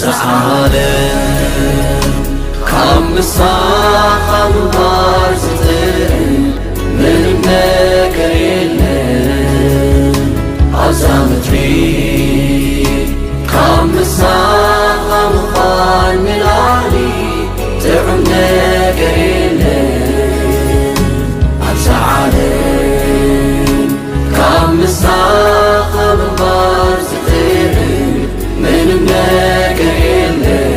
ዓለም ካብ ምሳኻ ምንባር ዝጥዕም ምንም ነገር የለን። ኣብዛ ምድሪ ካብ ምሳኻ ምዃን ንላዕሊ ጥዑም ነገር የለን። ኣብዛ ዓለም ካብ ምሳኻ ምንባር ዝጥዕም ምንም ነገር የለን።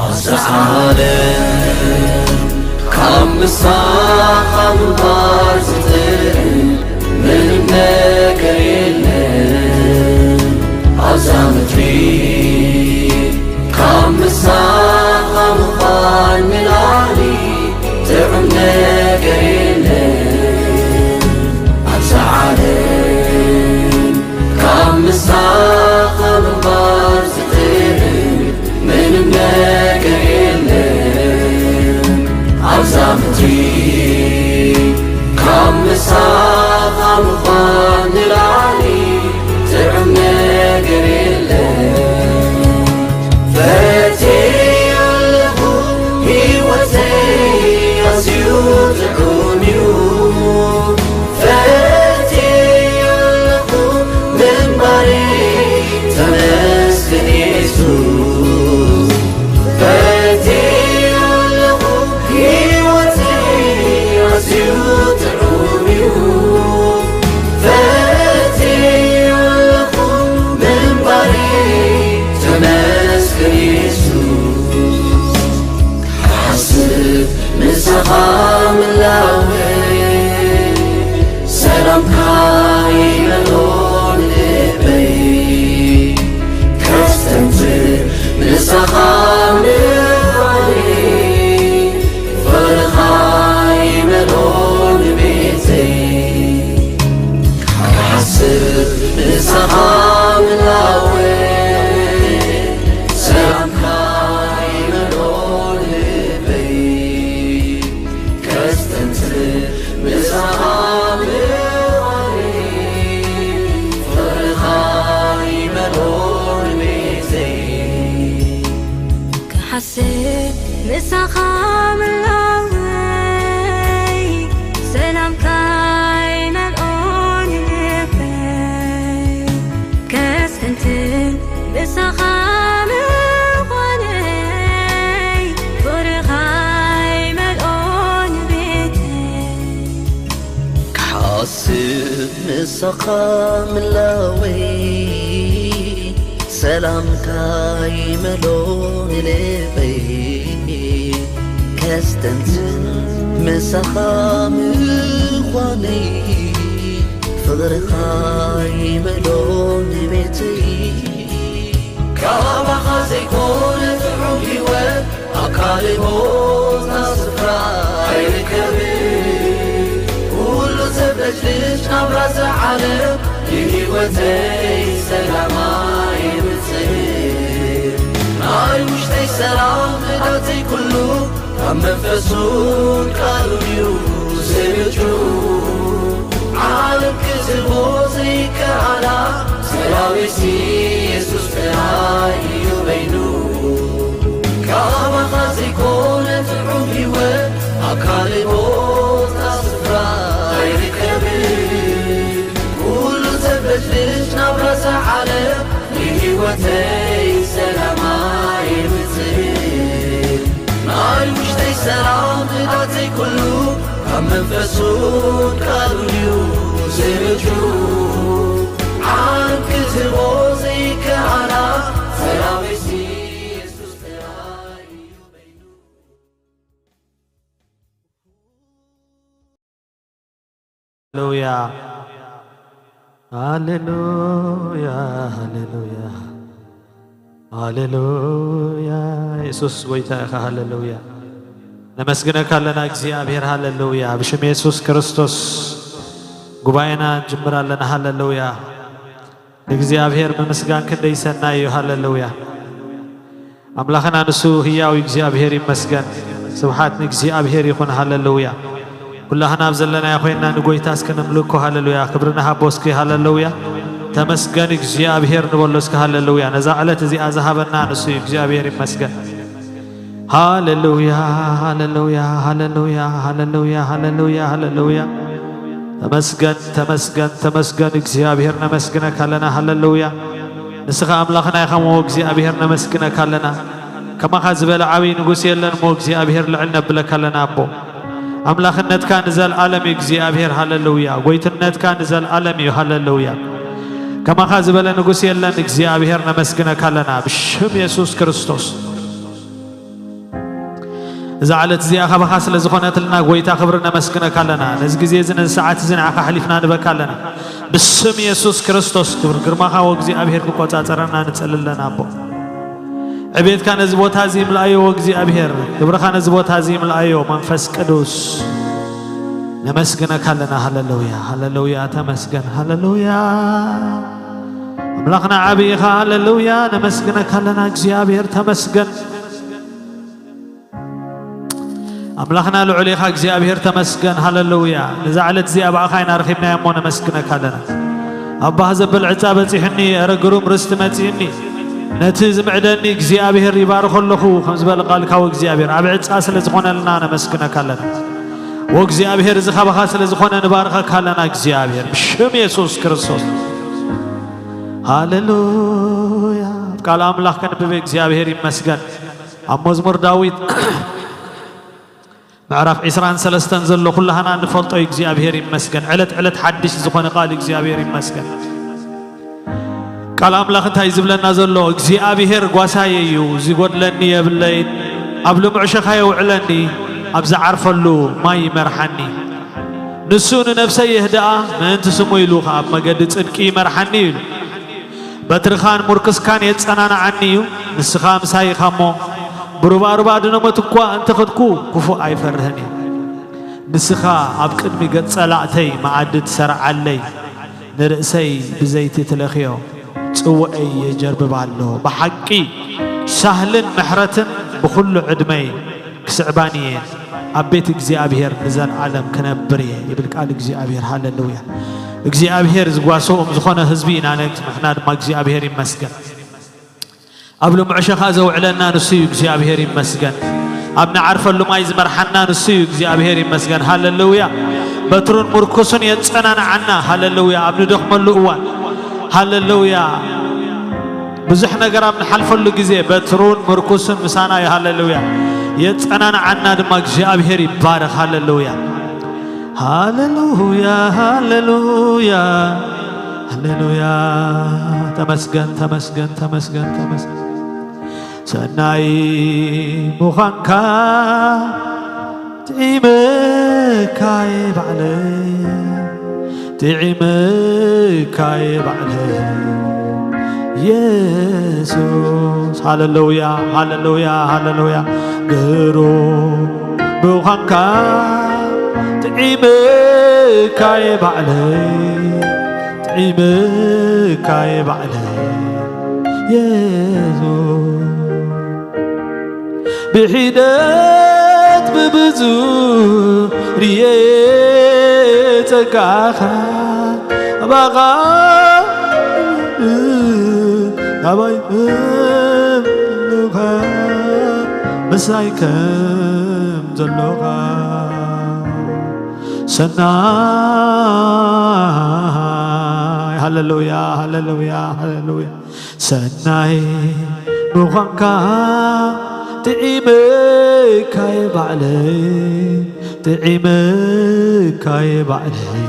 ኣብዛ ዓለም ካብ ምሳኻ ምንባር ዝጥዕም ምንም ነገር የለን። ኣብዛ ምድሪ ካብ ምሳኻ ምዃን ንላዕሊ ጥዑም ነገር የለን። ኣብዛ ዓለም ካብ ምሳኻ ምንባር ዝጥዕም ምንም ነገር የለን። ኣብዛ ምድሪ ካብ ምሳኻ ምዃን ንላዕሊ ጥዑም ነገር የለን። ፈትየ ኣለኹ፣ ህይወተይ ኣዝዩ ጥዑም እዩ። ፈትየ ኣለኹ፣ ምንባረይ ተመስገን የሱስ። ፈትየ ኣለኹ፣ ህይወተይ ኣዝዩ ጥዑም እዩ። ፈትየ ኣለኹ፣ ምንባረይ ተመስገን የሱስ። ክሓስብ ምሳኻ ምላወይ፣ ሰላምካ ይመልኦ ልበይ። ከስተንትር ምሳኻ ምዃነይ፣ ፍቕርኻ ይመልኦ ንቤተይ። ክሓስብ ምሳኻ ምላወይ፣ ሰላምካ ይመልኦ ልበይ። ከስተንትር ምሳኻ ምዃነይ፣ ፍቕርኻ ይመልኦ ንቤተይ። ክሓስብ ምሳኻ ምላወይ፣ ሰላምካ ይመልኦ ልበይ። ከስተንትን ምሳኻ ምዃነይ፣ ፍቕርኻ ይመልኦ ንቤተይ። ክሓስብ ምሳኻ ምላወይ፣ ሰላምካ ይመልኦ ልበይ። ከስተንትን ምሳኻ ምዃነይ፣ ፍቕርኻ ይመልኦ ንቤተይ። ካባኻ ዘይኮነ ጥዑም ህይወት ኣብ ካልእ ቦታ ስፍራ ኣይርከብን። ኩሉ ዘብለጭልጭ ናብራ እዛ ዓለም ንህይወተይ ሰላም ኣየምጽእን። ናይ ውሽጠይ ሰላም ንዳተይ ኩሉ ካብ መንፈሱን ቃሉን እዩ ዝምንጩ። ዓለም ክትህቦ ዘይከኣላ ሰላሜሲ የሱስ ጥራይ እዩ በይኑ። ካባኻ ዘይኮነ ጥዑም ህይወት ኣብ ካልእ ቦታ ስፍራ ኣይርከብን። ኩሉ ዘብለጭልጭ ናብራ እዛ ዓለም ንህይወተይ ሰላም ኣየምጽእን። ናይ ውሽጠይ ሰላም ንዳተይ ኩሉ ካብ መንፈሱን ቃሉን እዩ ዝምንጩ። ዓለም ክትህቦ ዘይከኣላ ሰላሜሲ የሱስ ጥራይ እዩ በይኑ። ሃሌሉያ፣ ሃሌሉያ፣ ሃሌሉያ፣ ሃሌሉያ። የሱስ ጐይታ ኢኻ። ሃሌሉያ። ነመስግነካ ኣለና እግዚኣብሔር። ሃሌሉያ። ብሽም የሱስ ክርስቶስ ጉባኤና ንጅምር ኣለና። ሃሌሉያ። ንእግዚኣብሔር ምምስጋን ክንደይ ሰናይ እዩ። ሃሌሉያ። ኣምላኽና ንሱ ህያው እግዚኣብሔር ይመስገን። ስብሓት ንእግዚኣብሔር ይኹን። ሃሌሉያ። ኩላህና ኣብ ዘለናዮ ኮይንና ንጎይታ እስከ ነምልኮ። ሃለሉያ። ክብሪ ንሃቦ እስኪ። ሃለሉያ። ተመስገን እግዚኣብሔር ንበሎ እስከ። ሃለሉያ። ነዛ ዕለት እዚኣ ዝሃበና ንሱ እዩ። እግዚኣብሔር ይመስገን። ሃለሉያ፣ ሃለሉያ፣ ሃለሉያ፣ ሃለሉያ፣ ሃለሉያ፣ ሃለሉያ። ተመስገን፣ ተመስገን፣ ተመስገን እግዚኣብሔር፣ ነመስግነካ ኣለና። ሃለሉያ። ንስኻ ኣምላኽና ኢኻ እሞ እግዚኣብሔር፣ ነመስግነካ ኣለና። ከማኻ ዝበለ ዓብዪ ንጉስ የለን እሞ እግዚኣብሔር፣ ልዕል ነብለካ ኣለና ኣቦ። ኣምላኽነትካ ንዘልኣለም እዩ እግዚኣብሔር፣ ሃለሉያ። ጎይትነትካ ንዘልኣለም እዩ፣ ሃለሉያ። ከማኻ ዝበለ ንጉስ የለን እግዚኣብሔር፣ ነመስግነካ ኣለና ብሽም የሱስ ክርስቶስ። እዛ ዕለት እዚኣ ካባኻ ስለ ዝኾነትልና ጎይታ፣ ክብሪ ነመስግነካ ኣለና። ነዚ ግዜ እዚ፣ ነዚ ሰዓት እዚ ንዓኻ ኣሕሊፍና ንበካ ኣለና። ብስም የሱስ ክርስቶስ፣ ክብሪ ግርማኻ ወእግዚኣብሔር ክቆጻጸረና ንጸሊ ኣለና ኣቦ። ዕቤትካ ነዚ ቦታ እዚ ይምልኣዮ ወእግዚኣብሔር፣ ክብርኻ ነዚ ቦታ እዚ ይምልኣዮ መንፈስ ቅዱስ። ነመስግነካ ኣለና። ሃለሉያ፣ ሃለሉያ፣ ተመስገን። ሃለሉያ፣ ኣምላኽና ዓብዪ ኢኻ። ሃለሉያ፣ ነመስግነካ ኣለና እግዚኣብሔር፣ ተመስገን። ኣምላኽና ልዑል ኢኻ እግዚኣብሔር፣ ተመስገን። ሃለሉያ። ነዛ ዕለት እዚኣ ብኣኻ ኢና ረኺብናያ እሞ ነመስግነካ ኣለና። ኣብ ባህ ዘብል ዕጻ በጺሑኒ፣ እረ ግሩም ርስቲ መጺእኒ። ነቲ ዝምዕደኒ እግዚኣብሔር ይባርኾ ኣለኹ ከም ዝበለ ቃልካ ወእግዚኣብሔር፣ ኣብ ዕጻ ስለ ዝኾነልና ነመስግነካ ኣለና። ወእግዚኣብሔር፣ እዚ ካባኻ ስለ ዝኾነ ንባርኸካ ኣለና እግዚኣብሔር፣ ብሽም የሱስ ክርስቶስ። ሃለሉያ። ቃል ኣምላኽ ከንብብ እግዚኣብሔር ይመስገን። ኣብ መዝሙር ዳዊት ምዕራፍ ዕስራን ሰለስተን ዘሎ ኩላህና እንፈልጦ እዩ። እግዚኣብሔር ይመስገን። ዕለት ዕለት ሓድሽ ዝኾነ ቃል እግዚኣብሔር ይመስገን። ቃል ኣምላኽ እንታይ ዝብለና ዘሎ? እግዚኣብሔር ጓሳየ እዩ፣ ዝጎድለኒ የብለይን። ኣብ ልሙዕ ሸኻ የውዕለኒ፣ ኣብ ዝዓርፈሉ ማይ ይመርሓኒ። ንሱ ንነፍሰይ የህድኣ፣ ምእንቲ ስሙ ኢሉ ኸኣ ኣብ መገዲ ጽድቂ ይመርሓኒ ኢሉ። በትርኻን ሙርክስካን የጸናንዓኒ እዩ፣ ንስኻ ምሳይ ኢኻ እሞ። ብሩባሩባ ድነሞት እኳ እንተ ኸድኩ፣ ክፉእ ኣይፈርህን እየ። ንስኻ ኣብ ቅድሚ ገጽ ጸላእተይ መኣዲ ትሰርዓለይ፣ ንርእሰይ ብዘይቲ ትለኽዮ፣ ጽውዐይ የጀርብባ ኣሎ። ብሓቂ ሳህልን ምሕረትን ብኹሉ ዕድመይ ክስዕባኒ እየን፣ ኣብ ቤት እግዚኣብሔር ንዘልኣለም ክነብር እየ ይብል ቃል እግዚኣብሔር። ሃለሉያ። እግዚኣብሔር ዝጓስኦም ዝኾነ ህዝቢ ኢና፣ ንሕና ድማ እግዚኣብሔር ይመስገን። ኣብ ልሙዕ ሸኻ ዘውዕለና ንሱ እዩ፣ እግዚኣብሔር ይመስገን። ኣብ ንዓርፈሉ ማይ ዝመርሓና ንሱ እዩ፣ እግዚኣብሔር ይመስገን። ሃለሉያ። በትሩን ምርኩሱን የጸናንዓና። ሃለሉያ። ኣብ ንደኽመሉ እዋን፣ ሃለሉያ፣ ብዙሕ ነገር ኣብ ንሓልፈሉ ግዜ በትሩን ምርኩሱን ምሳና እዩ። ሃለሉያ። የጸናንዓና ድማ እግዚኣብሔር ይባረኽ። ሃለሉያ፣ ሃለሉያ፣ ሃለሉያ፣ ሃለሉያ። ተመስገን፣ ተመስገን፣ ተመስገን፣ ተመስገን። ሰናይ ምዃንካ ጥዒመካየ ባዕለይ፣ ጥዒመካየ ባዕለይ የሱስ። ሃለሉያ፣ ሃለሉያ፣ ሃለሉያ። ግሩም ምዃንካ ጥዒመካየ ባዕለይ፣ ጥዒመካየ ባዕለይ የሱስ። ብሒደት ብብዙ ርየ ጸጋኻ ኣባኻ ኣባይ ዘለኻ ምሳይ ከም ዘለኻ ሰናይ። ሃለሉያ፣ ሃለሉያ፣ ሃለሉያ። ሰናይ ምዃንካ ጥዒመካየ ባዕለይ፣ ጥዒመካየ ባዕለይ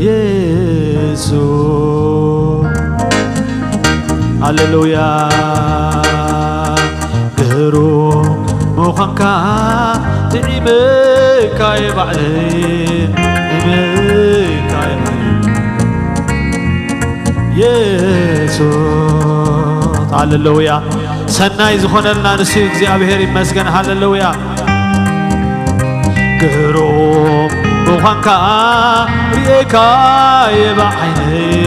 የሱስ። ሃሌሉያ። ግሩም ምዃንካ ጥዒመካየ ባዕለይ፣ ጥዒመካየ ባዕለይ። የሱስ። ሃሌሉያ። ሰናይ ዝኾነልና ንሱ እግዚኣብሔር ይመስገን። ሃሌሉያ። ግሩም ምዃንካ ርኤካየ ብዓይነይ፣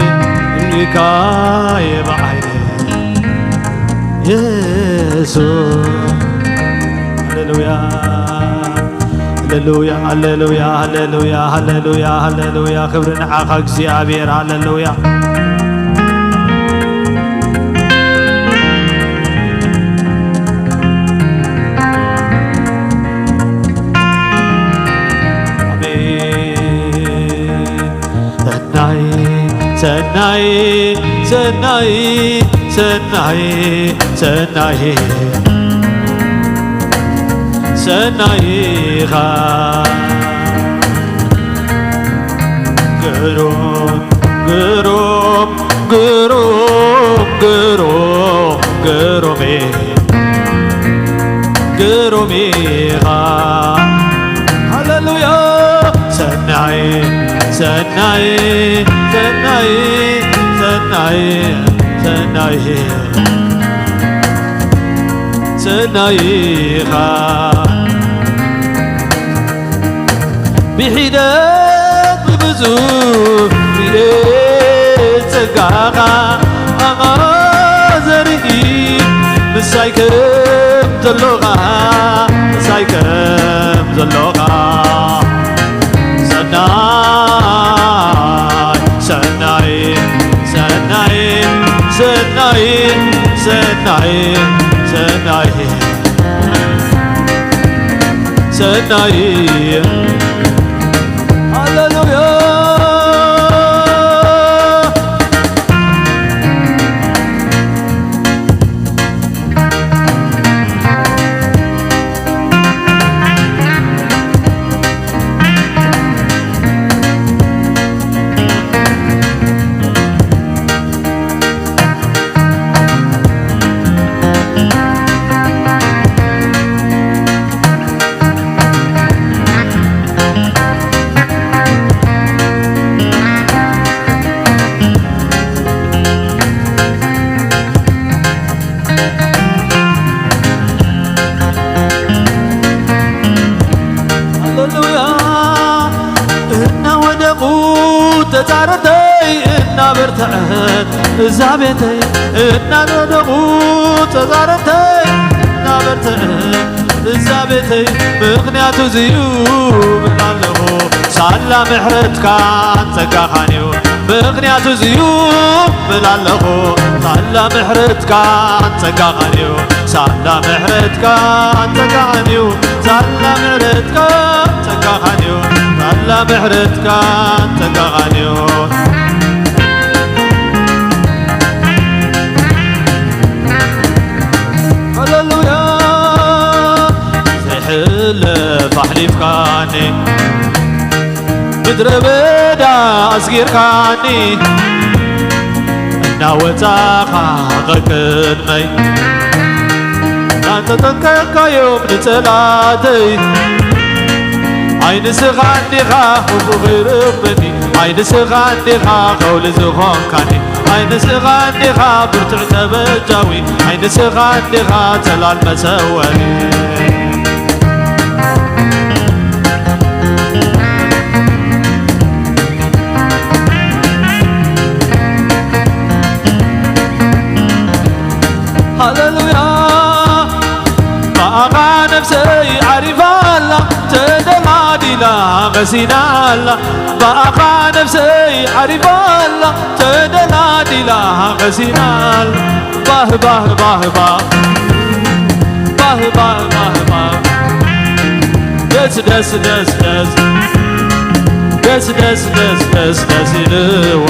ርኤካየ ብዓይነይ የሱስ። ሃሌሉያ። ሃሌሉያ፣ ሃሌሉያ፣ ሃሌሉያ፣ ሃሌሉያ፣ ሃሌሉያ። ክብሪ ንዓኻ እግዚኣብሔር። ሃሌሉያ። ኣሜን። ሰናይ፣ ሰናይ፣ ሰናይ፣ ሰናይ፣ ሰናይ፣ ሰናይ ኢኻ። ግሩም፣ ግሩም፣ ግሩም፣ ግሩም፣ ግሩም ኢኻ። ግሩም ኢኻ። ሃሌሉያ። ሰናይ፣ ሰናይ፣ ሰናይ፣ ሰናይ፣ ሰናይ፣ ሰናይ ኢኻ። ብሒደት ብብዙ ርኤ ጸጋኻ ኣማዘርኢ ምሳይ ከም ዘሎኻ፣ ምሳይ ከም ዘሎኻ። ሰናይ፣ ሰናይ፣ ሰናይ፣ ሰናይ፣ ሰናይ፣ ሰናይ፣ ሰናይ። ሃሌሉያ። ሃሌሉያ። እናወደቑ ተጻረተይ እናበርትዐት እዛ ቤተይ፣ እናወደቑ ተጻረተይ እናበርትዐት እዛ ቤተይ፣ ምኽንያቱ እዚዩ ብል ኣለኹ፣ ሳላ ምሕረትካን ጸጋኻን እዩ። ምኽንያቱ እዚዩ ብል ኣለኹ፣ ሳላ ምሕረትካን ጸጋኻን እዩ። ሳላ ምሕረትካን ጸጋኻን እዩ። ሳላ ምሕረትካን ጸጋኻን እዩ። ሳላ ምሕረትካን ጸጋኻን እዩ። ሃሌሉያ። ዘይሕለፍ ኣሕሊፍካኒ፣ ምድረ በዳ ኣስጊርካኒ፣ እናወጻኻ ቐቅድመይ እናተጠንቀቕካዮም ንጸላተይ። ኣይ ንስኻ እንዲኻ ክፉእ ኺርኽበኒ፣ ኣይ ንስኻ እንዲኻ ኸውሊ ዝኾንካኒ፣ ኣይ ንስኻ እንዲኻ ብርቱዕ ተበጃዊ፣ ኣይ ንስኻ እንዲኻ ተላል መሰወሪ። ሃሌሉያ። ብኣኻ ነፍሰይ ዓሪፋ ኣላ፣ ተደላዲላ ቐሲና ኣላ። ብኣኻ ነፍሰይ ዓሪፋ ኣላ፣ ተደላዲላ ቐሲና ኣላ። ባህ ባህ ባህ ባህ። ባህ ባህ ባህ ባህ። ደስ ደስ ደስ ደስ። ደስ ደስ ደስ ደስ ደስ ኢልዋ።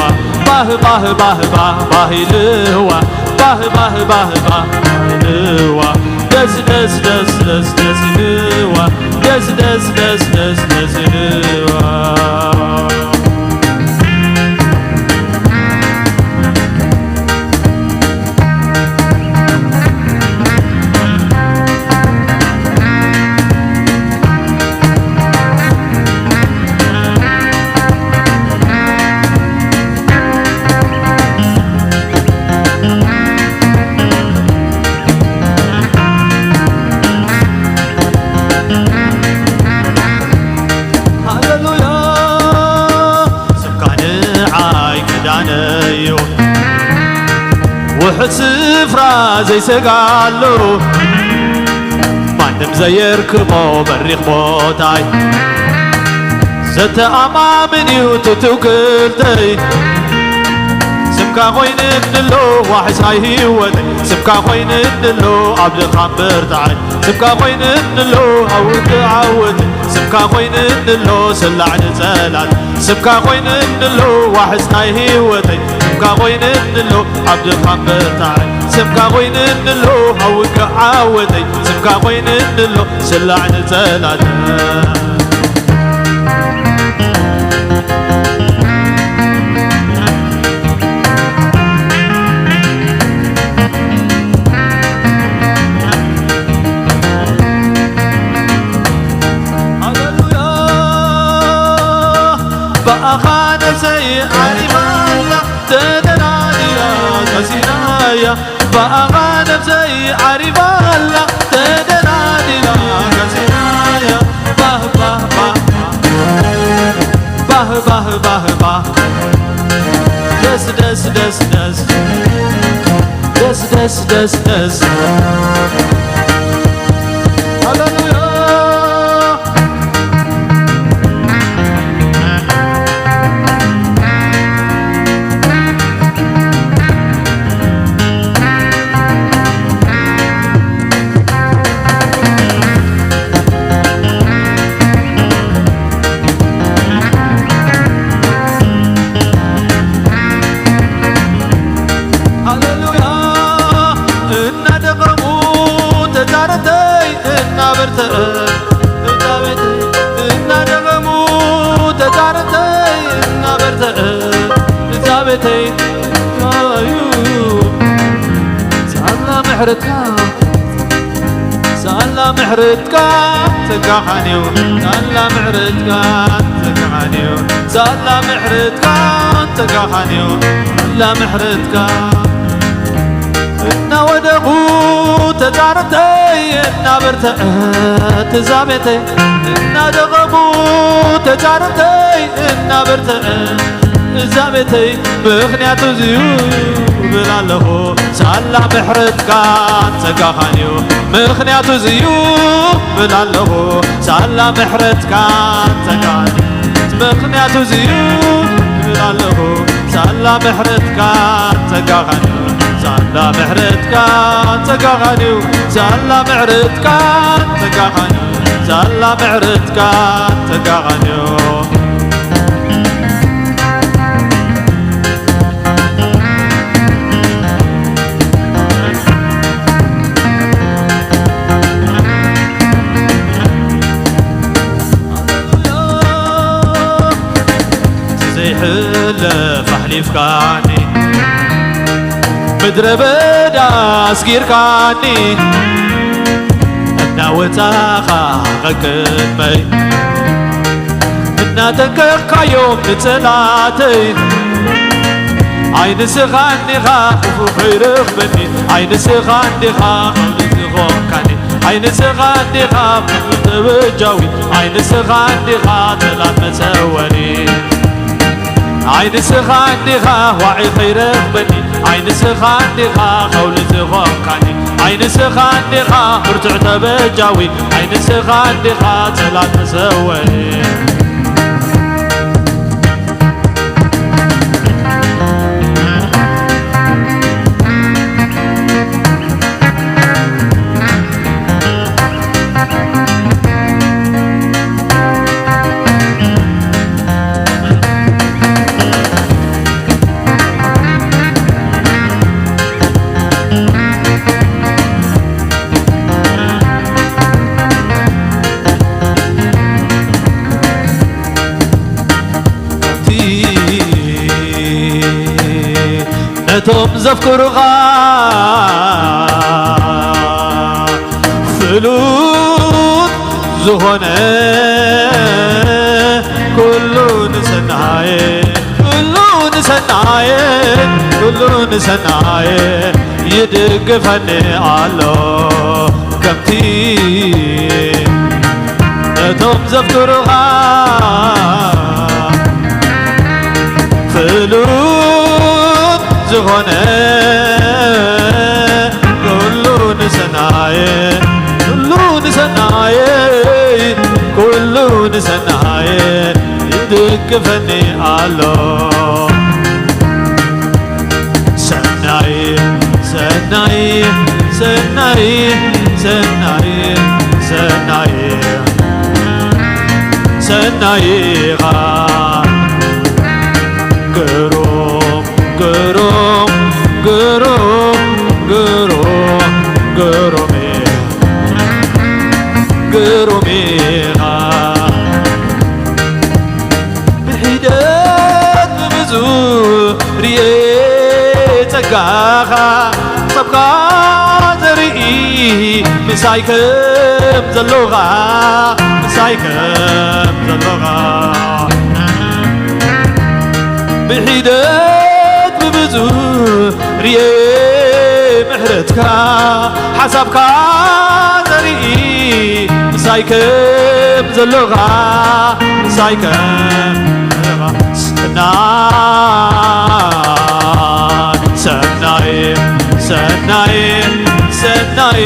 ባህ ባህ ባህ ባህ ባህ ኢልዋ። ባህ ባህ ባህ ባህ ኢልዋ። ደስ ደስ ደስ ደስ ደስ ኢልዋ። ደስ ደስ ደስ ደስ ደስ ኢልዋ። ሃሌሉያ። ስምካ ንዓይ ክዳነዩ፣ ውሑድ ስፍራ ዘይሰጋሉ፣ ማን ዘየርክቦ በሪኽ ቦታይ ዘተኣማምን እዩ ትውክልተይ። ስምካ ኮይንንሎ ዋሕሳይ ህይወተይ፣ ስምካ ኮይንንሎ ኣብ ድኻም ብርታዓይ፣ ስምካ ኮይንንሎ ኣብ ውግእ ዓወተይ፣ ስምካ ኮይንንሎ ስላዕ ንጸላት፣ ስምካ ኮይንንሎ ዋሕስ ናይ ህይወተይ፣ ስምካ ኮይንንሎ ኣብ ድኻም ብርታዓይ፣ ስምካ ኮይንንሎ ኣብ ውግእ ዓወተይ፣ ስምካ ኮይንንሎ ስላዕ ንጸላት። ሃሌሉያ። ብኣኻ ነፍሰይ ዓሪፋ ኣላ፣ ተደላዲላ ከሲናያ። ብኣኻ ነፍሰይ ዓሪፋ ኣላ፣ ተደላዲላ ከሲናያ። ባህ፣ ባህ፣ ባህ፣ ባህ። ባህ፣ ባህ፣ ባህ፣ ባህ። ደስ፣ ደስ፣ ደስ፣ ደስ። ደስ፣ ደስ፣ ደስ፣ ደስ። ሃሌሉያ። ሃሌሉያ። እናደኸሙ ተዛረብተይ እናበርትዐ እዛ ቤተይ፣ እናደኸሙ ተዛረብተይ እናበርትዐ እዛ ቤተይ እዩ። ሳላ ምሕረትካ፣ ሳላ ምሕረትካ ጸጋኻንዮ፣ ሳላ ምሕረትካ ጸጋኻንዮ፣ ሳላ ምሕረትካ ጸጋኻንዮ፣ ሳላ ምሕረትካ እናወደቑ ተዛረብተይ እናበርትዐት እዛ ቤተይ፣ እናደኸሙ ተዛረብተይ እናበርትዐት እዛ ቤተይ፣ ምኽንያቱ እዚዩ ብል ኣለኹ። ሳላ ምሕረትካን ጸጋኻን እዩ፣ ምኽንያቱ እዚዩ ብል ኣለኹ። ሳላ ምሕረትካን ጸጋኻን እዩ፣ ምኽንያቱ እዚዩ ብል ኣለኹ። ሳላ ምሕረትካን ጸጋኻን እዩ፣ ሳላ ምሕረትካን ጸጋኻን እዩ፣ ሳላ ምሕረትካን ጸጋኻን እዩ፣ ሳላ ምሕረትካን ጸጋኻን እዩ። ዘይሕለፍ ኣሕሊፍካኒ፣ ምድረ በዳ ኣስጊርካኒ፣ እናወጻኻ ቐቅድመይ እናጠንቀቕካዮም ንጸላተይ። ኣይ ንስኻ እንዲኻ ክፉእ ከይረኽበኒ፣ ኣይ ንስኻ እንዲኻ ቐውዲ ዝኾንካኒ፣ ኣይ ንስኻ እንዲኻ ፍጹም ተበጃዊ፣ ኣይ ንስኻ እንዲኻ ጠላት መሰወሪ። ኣይ ንስኻ እንዲኻ ዋዒ ከይረኽበኒ፣ ኣይ ንስኻ እንዲኻ ኸውሊ ዝኾንካኒ፣ ኣይ ንስኻ እንዲኻ ብርቱዕ ተበጃዊ፣ ኣይ ንስኻ እንዲኻ ጸላት መሰወሪ። ነቶም ዘፍቅሩኻ ፍሉጥ ዝኾነ ኩሉ ንሰናየ፣ ኩሉ ንሰናየ፣ ኩሉ ንሰናየ ይድግፈኒ ኣሎ። ከምቲ ነቶም ዘፍቅሩኻ ፍሉጥ ዝኾነ ኩሉ ንሰናየ፣ ኩሉ ንሰና ኣየ፣ ኩሉ ንሰናየ ይድግፈኒ ኣሎ። ሰናይ፣ ሰናይ፣ ሰናይ፣ ሰናይ፣ ሰናይ፣ ሰናይ ኢኻ። ግሩም፣ ግሩም፣ ግሩም፣ ግሩም፣ ግሩም፣ ግሩም ኢኻ። ብሒደት ብብዙ ርየ ጸጋኻ፣ ሓሳብካ ዘርኢ ምሳይ ከም ዘሎኻ፣ ምሳይ ከም ዘሎኻ። ብሒደት ብብዙ ርየ ምሕረትካ፣ ሓሳብካ ዘርኢ ምሳይ ከም ዘሎኻ፣ ምሳይ ከም ዘሎኻ። ሰናይ፣ ሰናይ፣ ሰናይ፣ ሰናይ፣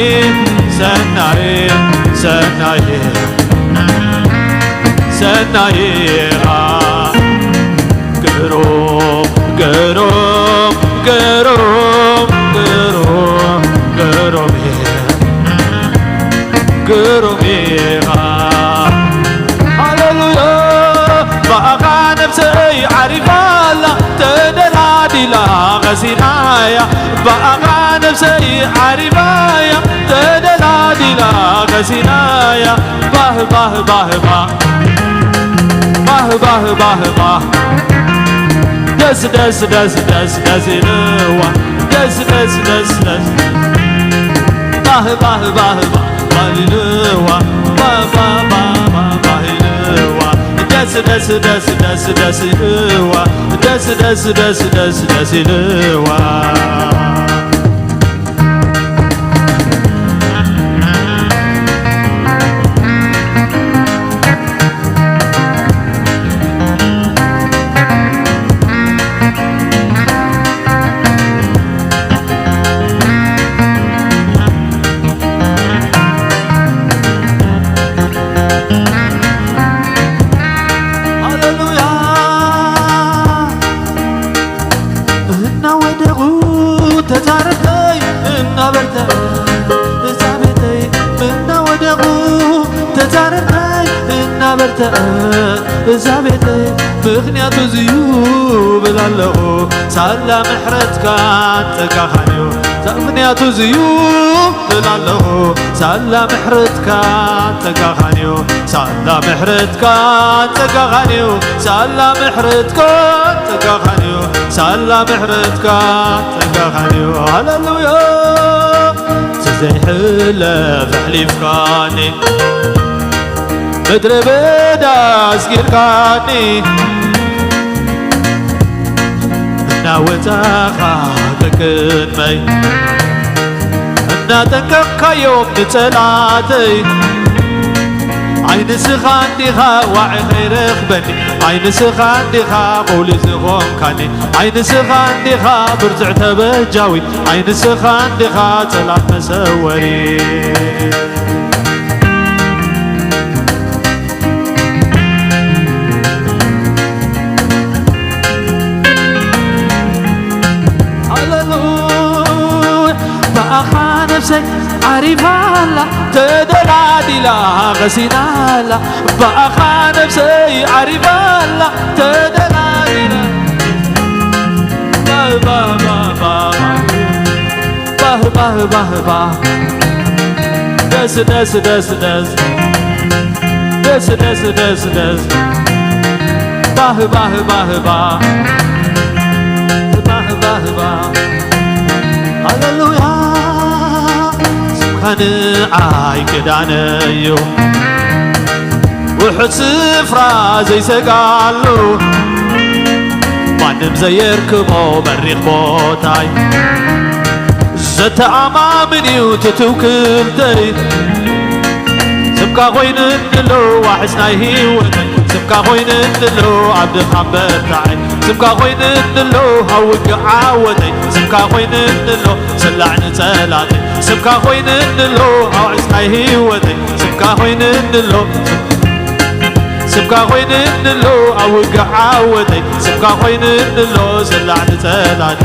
ሰናይ፣ ሰናይ፣ ሰናይ ኢኻ። ግሩም፣ ግሩም፣ ግሩም፣ ግሩም፣ ግሩም፣ ግሩም ኢኻ። ሃሌሉያ። ብኣኻ ነፍሰይ ዓሪፋ ኣላ፣ ተደላዲላ ቐሲናያ። ብኣኻ ነፍሰይ ዓሪፋያ፣ ተደላዲላ ቐሲናያ። ባህ፣ ባህ፣ ባህ፣ ባህ። ባህ፣ ባህ፣ ባህ፣ ባህ። ደስ፣ ደስ፣ ደስ፣ ደስ፣ ደስ ኢልዋ። ደስ፣ ደስ፣ ደስ፣ ደስ። ባህ፣ ባህ፣ ባህ፣ ባህ፣ ባህ ኢልዋ። ባህ፣ ባህ፣ ባህ፣ ባህ፣ ባህ ኢልዋ። ደስ፣ ደስ፣ ደስ፣ ደስ፣ ደስ ኢልዋ። ደስ፣ ደስ፣ ደስ፣ ደስ፣ ደስ ኢልዋ። ሃሌሉያ። እናወደቑ ተዛረብተይ እናበርተዐ እዛ ቤተይ። እናወደቑ ተዛረብተይ እናበርተዐ እዛ ቤተይ። ምኽንያቱ እዚዩ ብል ኣለኹ፣ ሳላ ምሕረትካን ጸጋኻንዩ። ምኽንያቱ እዚዩ ብል ኣለኹ፣ ሳላ ምሕረትካን ጸጋኻንዩ። ሳላ ምሕረትካን ጸጋኻንዩ። ሳላ ምሕረትካን ጸጋኻንዩ። ሳላ ምሕረትካን ጸጋኻንዩ። ሃሌሉያ። ዘይሕለፍ ኣሕሊፍካኒ፣ ምድረ በዳ ኣስጊርካኒ፣ እናወጻኻ ቅድመይ፣ እናጠንቀቕካዮም ንጸላተይ። ኣይ ንስኻ እንዲኻ ዋዒ ኸይረኽበኒ፣ ኣይ ንስኻ እንዲኻ ቁሊ ዝኾንካኒ፣ ኣይ ንስኻ እንዲኻ ብርቱዕ ተበጃዊ፣ ኣይ ንስኻ እንዲኻ ጸላም መሰወሪ። ሃሌሉያ። ብኣኻ ነፍሰይ ዓሪፋ ኣላ፣ ተደላዲላ ቐሲና ኣላ። ብኣኻ ነፍሰይ ዓሪፋ ኣላ፣ ተደላዲላ። ባ፣ ባ፣ ባ፣ ባ፣ ባ። ባህ፣ ባህ፣ ባህ፣ ባህ። ደስ፣ ደስ፣ ደስ፣ ደስ። ደስ፣ ደስ፣ ደስ፣ ደስ። ባህ፣ ባህ፣ ባህ፣ ባህ። ባህ፣ ባህ፣ ባህ። ሃሌሉያ። ስምካ ንዓይ ክዳነ እዩ። ውሑድ ስፍራ ዘይሰጋሉ፣ ማንም ዘየርክቦ በሪኽ ቦታይ፣ ዘተኣማምን እዩ ትትውክልተይ። ስምካ ኮይኑ እንድሎ ዋሕስ ናይ ህይወተይ፣ ስምካ ኮይኑ እንድሎ ኣብ ድኻም በርታዓይ፣ ስምካ ኮይኑ እንድሎ ኣብ ውግእ ዓወተይ፣ ስምካ ኮይኑ እንድሎ ስላዕ ንጸላተይ፣ ስምካ ኮይኑ እንድሎ ዋሕስ ናይ ህይወተይ። ስምካ ኮይንንሎ፣ ስምካ ኮይንንሎ፣ ኣብ ውግእ ዓወተይ፣ ስምካ ኮይንንሎ፣ ስላዕ ንጸላተ።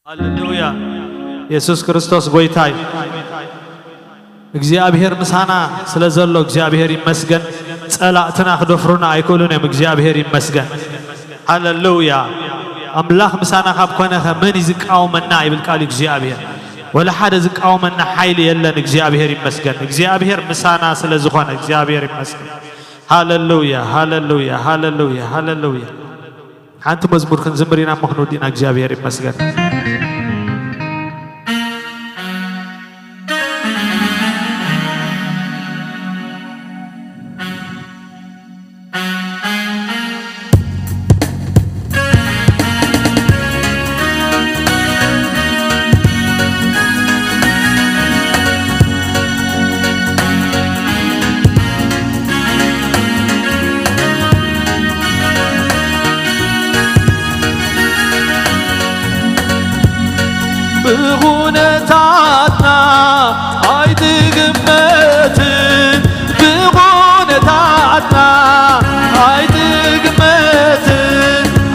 ሃሌሉያ። የሱስ ክርስቶስ ጎይታ እዩ። እግዚኣብሔር ምሳና ስለ ዘሎ እግዚኣብሔር ይመስገን። ጸላእትና ክደፍሩና ኣይክእሉን እዮም። እግዚኣብሔር ይመስገን። ሃሌሉያ። ኣምላኽ ምሳና ካብ ኮነ ኸ መን እዩ ዝቃወመና? ይብል ቃል እግዚኣብሔር። ወላ ሓደ ዝቃወመና ሓይሊ የለን። እግዚኣብሔር ይመስገን። እግዚኣብሔር ምሳና ስለ ዝኾነ እግዚኣብሔር ይመስገን። ሃሌሉያ፣ ሃሌሉያ፣ ሃሌሉያ፣ ሃሌሉያ። ሓንቲ መዝሙር ክንዝምር ኢና እሞ ክንወዲእና እግዚኣብሔር ይመስገን። ብኹነታትና ኣይትግመትን፣ ብኹነታትና ኣይትግመትን።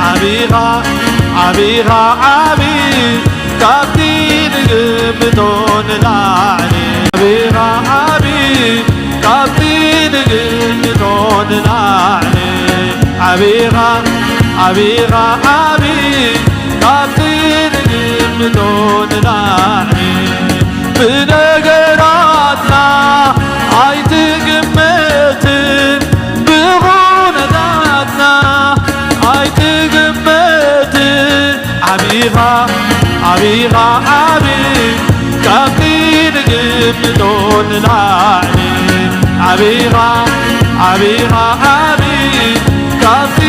ዓቢኻ፣ ዓቢኻ፣ ዓቢ ካብቲ ንግምቶ ንላዕሊ። ዓቢኻ፣ ዓቢ ካብቲ ንግምቶ ንላዕሊ። ዓቢኻ፣ ዓቢኻ፣ ዓቢ ካብቲ ንግምቶ ንላዕሊ። ብነገራትና ኣይትግመትን፣ ብኹነታትና ኣይትግመትን። ዓቢኻ፣ ዓቢኻ፣ ዓቢ ካብቲ ንግምቶ ንላዕሊ። ዓቢኻ፣ ዓቢኻ፣ ዓቢ ካብቲ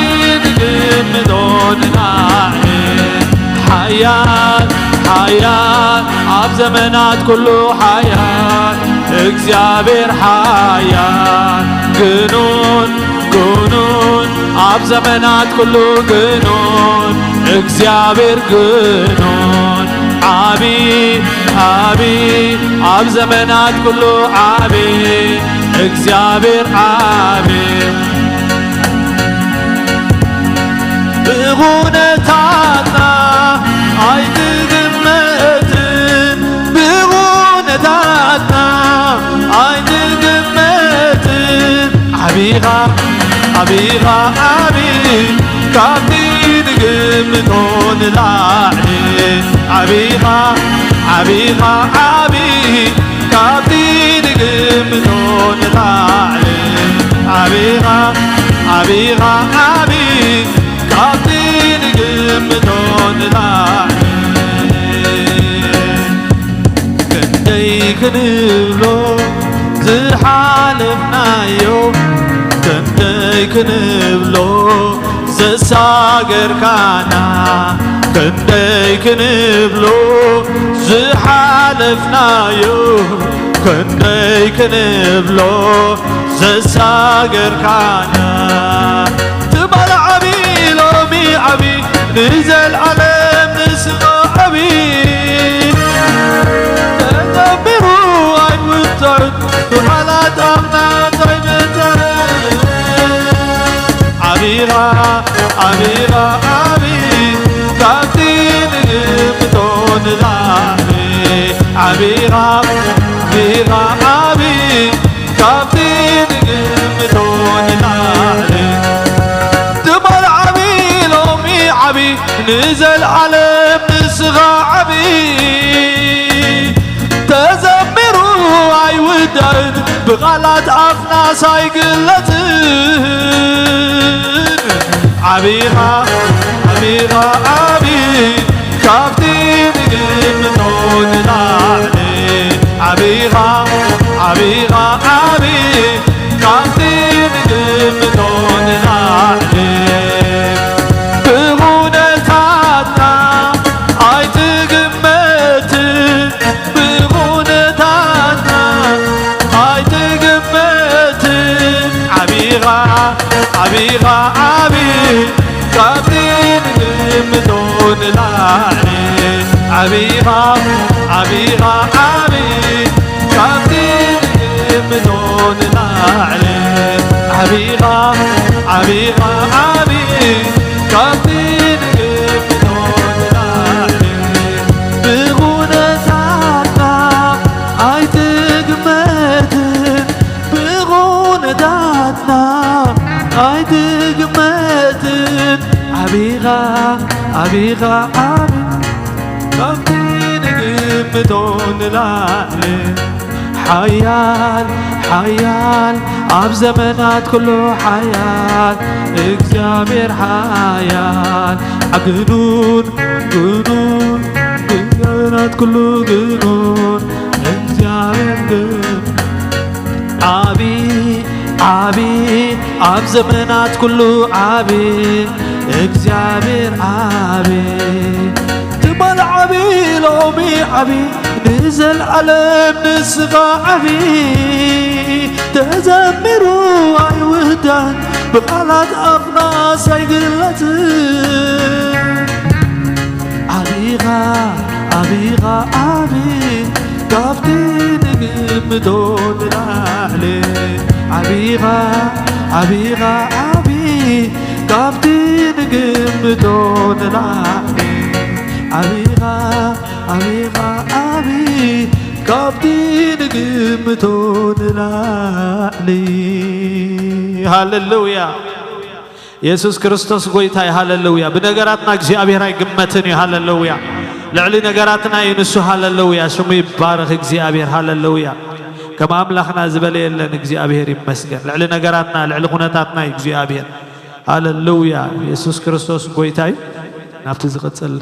ንግምቶ ንላዕሊ። ሓያል፣ ሓያል፣ ኣብ ዘመናት ኩሉ ሓያል፣ እግዚኣብሔር ሓያል፣ ግኑን፣ ግኑን፣ ኣብ ዘመናት ኩሉ ግኑን፣ እግዚኣብሔር ግኑን፣ ዓቢ፣ ዓቢ፣ ኣብ ዘመናት ኩሉ ዓቢ፣ እግዚኣብሔር ዓቢ። ብኹነታትና ኣይትግመትን፣ ብኹነታትና ኣይትግመትን። ዓቢኻ፣ ዓቢኻ፣ ዓቢ ካብቲ ንግምቶ ንላዕሊ። ዓቢኻ፣ ዓቢኻ፣ ዓቢ ካብቲ ንግምቶ ንላዕሊ። ዓቢኻ፣ ዓቢኻ፣ ዓቢ ካብቲ ንግምቶ ንላዕሊ። ክንደይ ክንብሎ ዝሓለፍናዮ፣ ክንደይ ክንብሎ ዘሳገርካና፣ ክንደይ ክንብሎ ዝሓለፍናዮ፣ ክንደይ ክንብሎ ዘሳገርካና። ትማል ዓቢ፣ ሎሚ ዓቢ፣ ንዘልዓለም ንስኻ ዓቢ። ተዘሚሩ ኣይውዳእን፣ ብቓላት ኣፍና ጥራይ መታን። ዓቢኻ፣ ዓቢኻ፣ ዓቢ፣ ካብቲ ንግምቶ ንላዕሊ። ዓቢኻ፣ ዓቢኻ፣ ዓቢ፣ ካብቲ ንግምቶ ንላዕሊ። ትማል ዓቢ፣ ሎሚ ዓቢ፣ ንዘልዓለም ንስኻ ዓቢ። ተዘሚሩ ኣይውዳእን፣ ብቓላት ኣፍናስ ኣይግለጽን። ዓቢኻ፣ ዓቢ ካብቲ ንግምቶ ንላዕሊ ዓቢኻ ዓቢኻ ዓቢ ካብቲ ንግምቶ ንላዕሊ ብኹነታትና ኣይትግመትን ብኹነታትና ኣይትግመትን ዓቢኻ ዓቢኻ ዓቢ ካብቲ ንግምቶ ንላዕሊ ዓቢኻ ዓቢኻ ዓቢ ካብቲ ንግምቶ ንላዕሊ ዓቢኻ ዓቢኻ ዓቢ ካብቲ ንግምቶ ንላዕሊ ብኹነታትና ኣይትግመትን ብኹነታትና ኣይትግመትን ዓቢኻ ዓቢኻ ዓቢ ካብቲ ንግምቶ ንላዕሊ ሓያል ሓያል ኣብ ዘመናት ኩሉ ሓያል እግዚኣብሔር ሓያል ግኑን ግኑን ኣብ ዘመናት ኩሉ ግኑን እግዚኣብሔር ግን ዓቢ ዓቢ ኣብ ዘመናት ኩሉ ዓቢ እግዚኣብሔር ዓቢ ትማል ዓቢ ሎሚ ዓቢ ንዘለዓለም ንስኻ ዓቢ ተዘሚሩ ኣይውዳን ብቓላት ኣፍናስ ኣይግለጽን ዓቢኻ ዓቢኻ ዓቢ ካብቲ ንግምቶ ንላዕሊ ዓቢኻ ዓቢኻ ዓቢ ካብቲ ንግምቶ ንላዕሊ ዓቢኻ ዓቢኻ ዓቢ ካብቲ ንግምቶ ንላዕሊ ሃሌሉያ የሱስ ክርስቶስ ጎይታ እዩ ሃለሉያ ብነገራትና እግዚኣብሔር ኣይግመትን እዩ ሃለሉያ ልዕሊ ነገራትና እዩ ንሱ ሃለሉያ ሽሙ ይባረኽ እግዚኣብሔር ሃለሉያ ከም ኣምላኽና ዝበለ የለን እግዚኣብሔር ይመስገን ልዕሊ ነገራትና ልዕሊ ኩነታትና እዩ እግዚኣብሔር ሃለሉያ የሱስ ክርስቶስ ጎይታ እዩ ናብቲ ዝቕፅል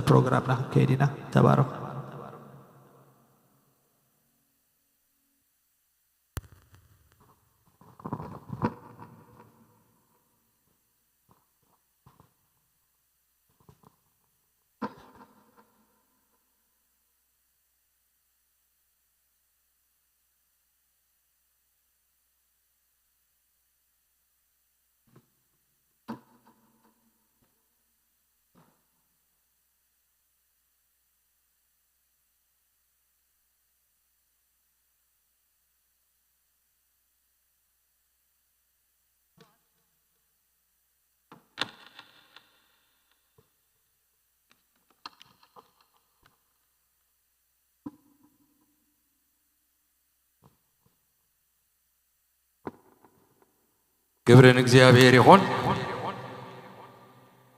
ፕሮግራምና ክንከይድ ኢና ተባረኹ ክብሪ ንእግዚኣብሔር ይኹን።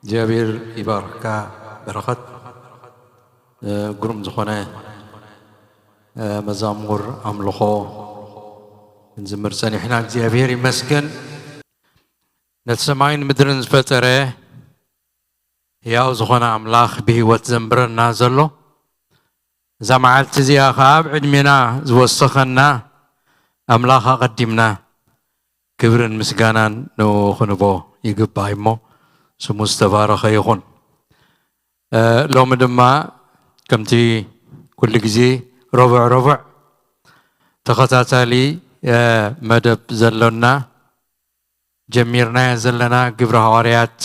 እግዚኣብሔር ይባርካ በረኸት ግሩም ዝኾነ መዛሙር ኣምልኾ ክንዝምር ጸኒሕና እግዚኣብሔር ይመስገን። ነቲ ሰማይን ምድርን ዝፈጠረ ሕያው ዝኾነ ኣምላኽ ብህይወት ዘንብረና ዘሎ እዛ መዓልቲ እዚኣ ኸዓ ኣብ ዕድሜና ዝወሰኸና ኣምላኽ ኣቐዲምና ክብርን ምስጋናን ንኡ ክንቦ ይግባእ እሞ ስሙ ዝተባረኸ ይኹን። ሎሚ ድማ ከምቲ ኩሉ ግዜ ረቡዕ ረቡዕ ተኸታታሊ መደብ ዘሎና ጀሚርናዮ ዘለና ግብሪ ሃዋርያት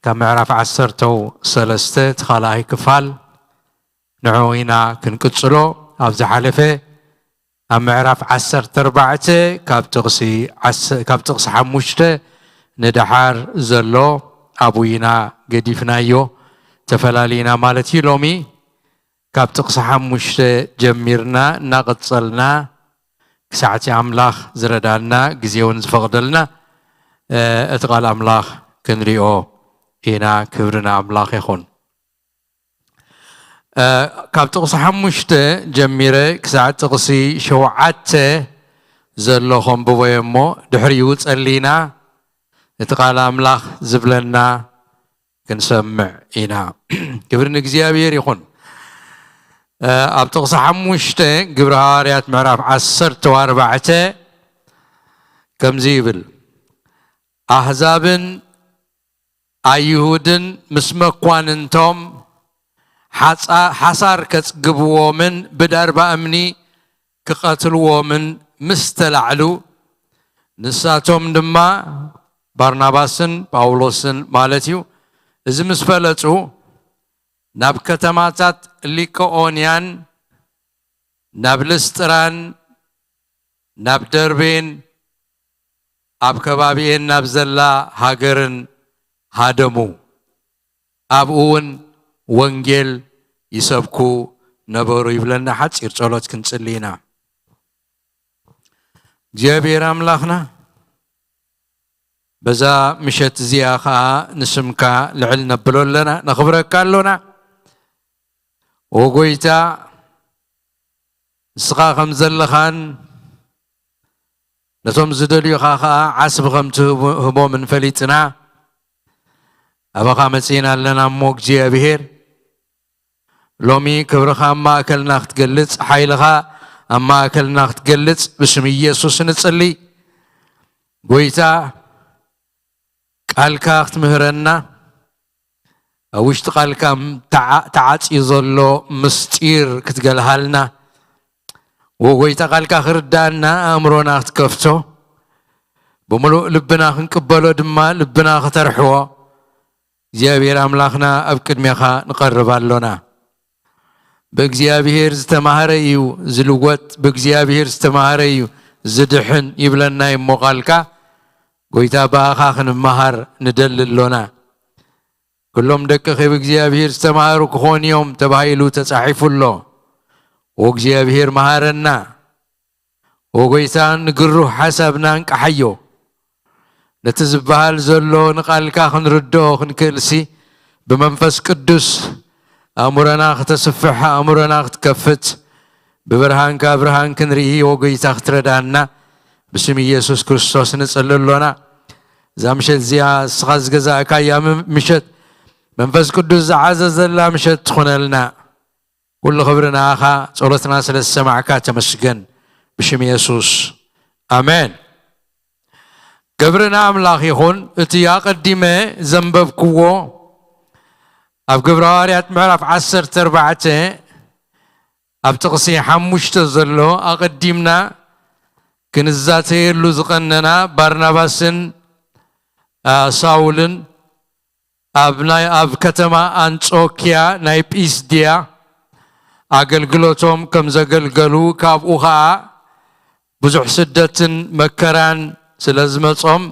ካብ ምዕራፍ ዓሰርተው ሰለስተ እቲ ካልኣይ ክፋል ንዑ ኢና ክንቅጽሎ ኣብ ዝሓለፈ ኣብ ምዕራፍ ዓሰርተ ኣርባዕተ ካብ ጥቕሲ ዓስ- ካብ ጥቕሲ ሓሙሽተ ንደሓር ዘሎ ኣብኡ ኢና ገዲፍናዮ ተፈላሊና ማለት እዩ ሎሚ ካብ ጥቕሲ ሓሙሽተ ጀሚርና እናቐጸልና ክሳዕቲ ኣምላኽ ዝረዳና ግዜ እውን ዝፈቕደልና እቲ ቃል ኣምላኽ ክንሪኦ ኢና ክብሪ ንኣምላኽ ይኹን ካብ ጥቕሲ ሓሙሽተ ጀሚረ ክሳዕ ጥቕሲ ሸውዓተ ዘሎ ከንብቦ እየ እሞ ድሕሪኡ ጸሊና እቲ ቃል ኣምላኽ ዝብለና ክንሰምዕ ኢና። ክብሪ ንእግዚኣብሔር ይኹን። ኣብ ጥቕሲ ሓሙሽተ ግብሪ ሃዋርያት ምዕራፍ ዓሰርተ ኣርባዕተ ከምዚ ይብል፣ ኣህዛብን ኣይሁድን ምስ መኳንንቶም ሓጻ-፣ ሓሳር ከጽግብዎምን ብዳርባ እምኒ ክቐትልዎምን ምስ ተላዕሉ፣ ንሳቶም ድማ፣ ባርናባስን ጳውሎስን ማለት እዩ፣ እዚ ምስ ፈለጡ፣ ናብ ከተማታት ሊቀኦንያን ናብ ልስጥራን ናብ ደርቤን ኣብ ከባቢኤን ናብ ዘላ ሃገርን ሃደሙ። ኣብኡ እውን ወንጌል ይሰብኩ ነበሩ ይብለና። ሓጺር ጸሎት ክንጽሊ ኢና። እግዚኣብሔር ኣምላኽና፣ በዛ ምሸት እዚኣ ኸዓ ንስምካ ልዕል ነብሎ ኣለና፣ ነኽብረካ ኣሎና። ኦ ጎይታ፣ ንስኻ ከም ዘለኻን ነቶም ዝደልዩኻ ኸዓ ዓስቢ ከም ትህቦምን ፈሊጥና፣ ኣባኻ መጺእና ኣለና እሞ እግዚኣብሔር፣ ሎሚ ክብርኻ ኣብ ማእከልና ክትገልጽ፣ ሓይልኻ ኣብ ማእከልና ክትገልጽ ብስም ኢየሱስ ንጽሊ። ጎይታ፣ ቃልካ ክትምህረና፣ ኣብ ውሽጢ ቃልካ ተዓ-፣ ተዓጽዩ ዘሎ ምስጢር ክትገልሃልና፣ ወጎይታ ቃልካ ክርዳና ኣእምሮና ክትከፍቶ፣ ብምሉእ ልብና ክንቅበሎ ድማ ልብና ከተርሕዎ፣ እግዚኣብሔር ኣምላኽና ኣብ ቅድሜኻ ንቐርብ ኣሎና። ብእግዚኣብሔር ዝተማህረ እዩ ዝልወጥ፣ ብእግዚኣብሔር ዝተማህረ እዩ ዝድሕን ይብለና እሞ ቃልካ። ጎይታ፣ ብኣኻ ክንመሃር ንደሊ ኣሎና። ኩሎም ደቅኺ ብእግዚኣብሔር ዝተማህሩ ክኾኑ እዮም ተባሂሉ ተጻሒፉ ኣሎ። ኦ እግዚኣብሔር መሃረና። ኦ ጎይታ፣ ንግሩህ ሓሳብና እንቅሓዮ። ነቲ ዝበሃል ዘሎ ንቃልካ ክንርድኦ ክንክእልሲ፣ ብመንፈስ ቅዱስ ኣእምሮና ክተስፍሕ፣ ኣእምሮና ክትከፍት፣ ብብርሃንካ ብርሃን ክንርኢ፣ ኦ ጎይታ፣ ክትረዳና ብስም ኢየሱስ ክርስቶስ ንጽሊ ኣሎና። እዛ ምሸት እዚኣ እስኻ ዝገዛእካያ ም-፣ ምሸት፣ መንፈስ ቅዱስ ዝዓዘዘላ ምሸት ትኹነልና። ኩሉ ክብሪ ንኣኻ፣ ጸሎትና ስለ ዝሰማዕካ ተመስገን። ብሽም የሱስ፣ ኣሜን። ክብሪ ንኣምላኽ ይኹን። እቲ ኣቐዲመ ዘንበብክዎ ኣብ ግብረ ሃዋርያት ምዕራፍ ዓሰርተ ኣርባዕተ ኣብ ጥቕሲ ሓሙሽተ ዘሎ ኣቐዲምና ክንዛተየሉ ዝቐነና ባርናባስን፣ አ፣ ሳውልን ኣብ ናይ፣ ኣብ ከተማ ኣንጾኪያ ናይ ጲስድያ ኣገልግሎቶም ከም ዘገልገሉ፣ ካብኡ ኸኣ ብዙሕ ስደትን መከራን ስለ ዝመጾም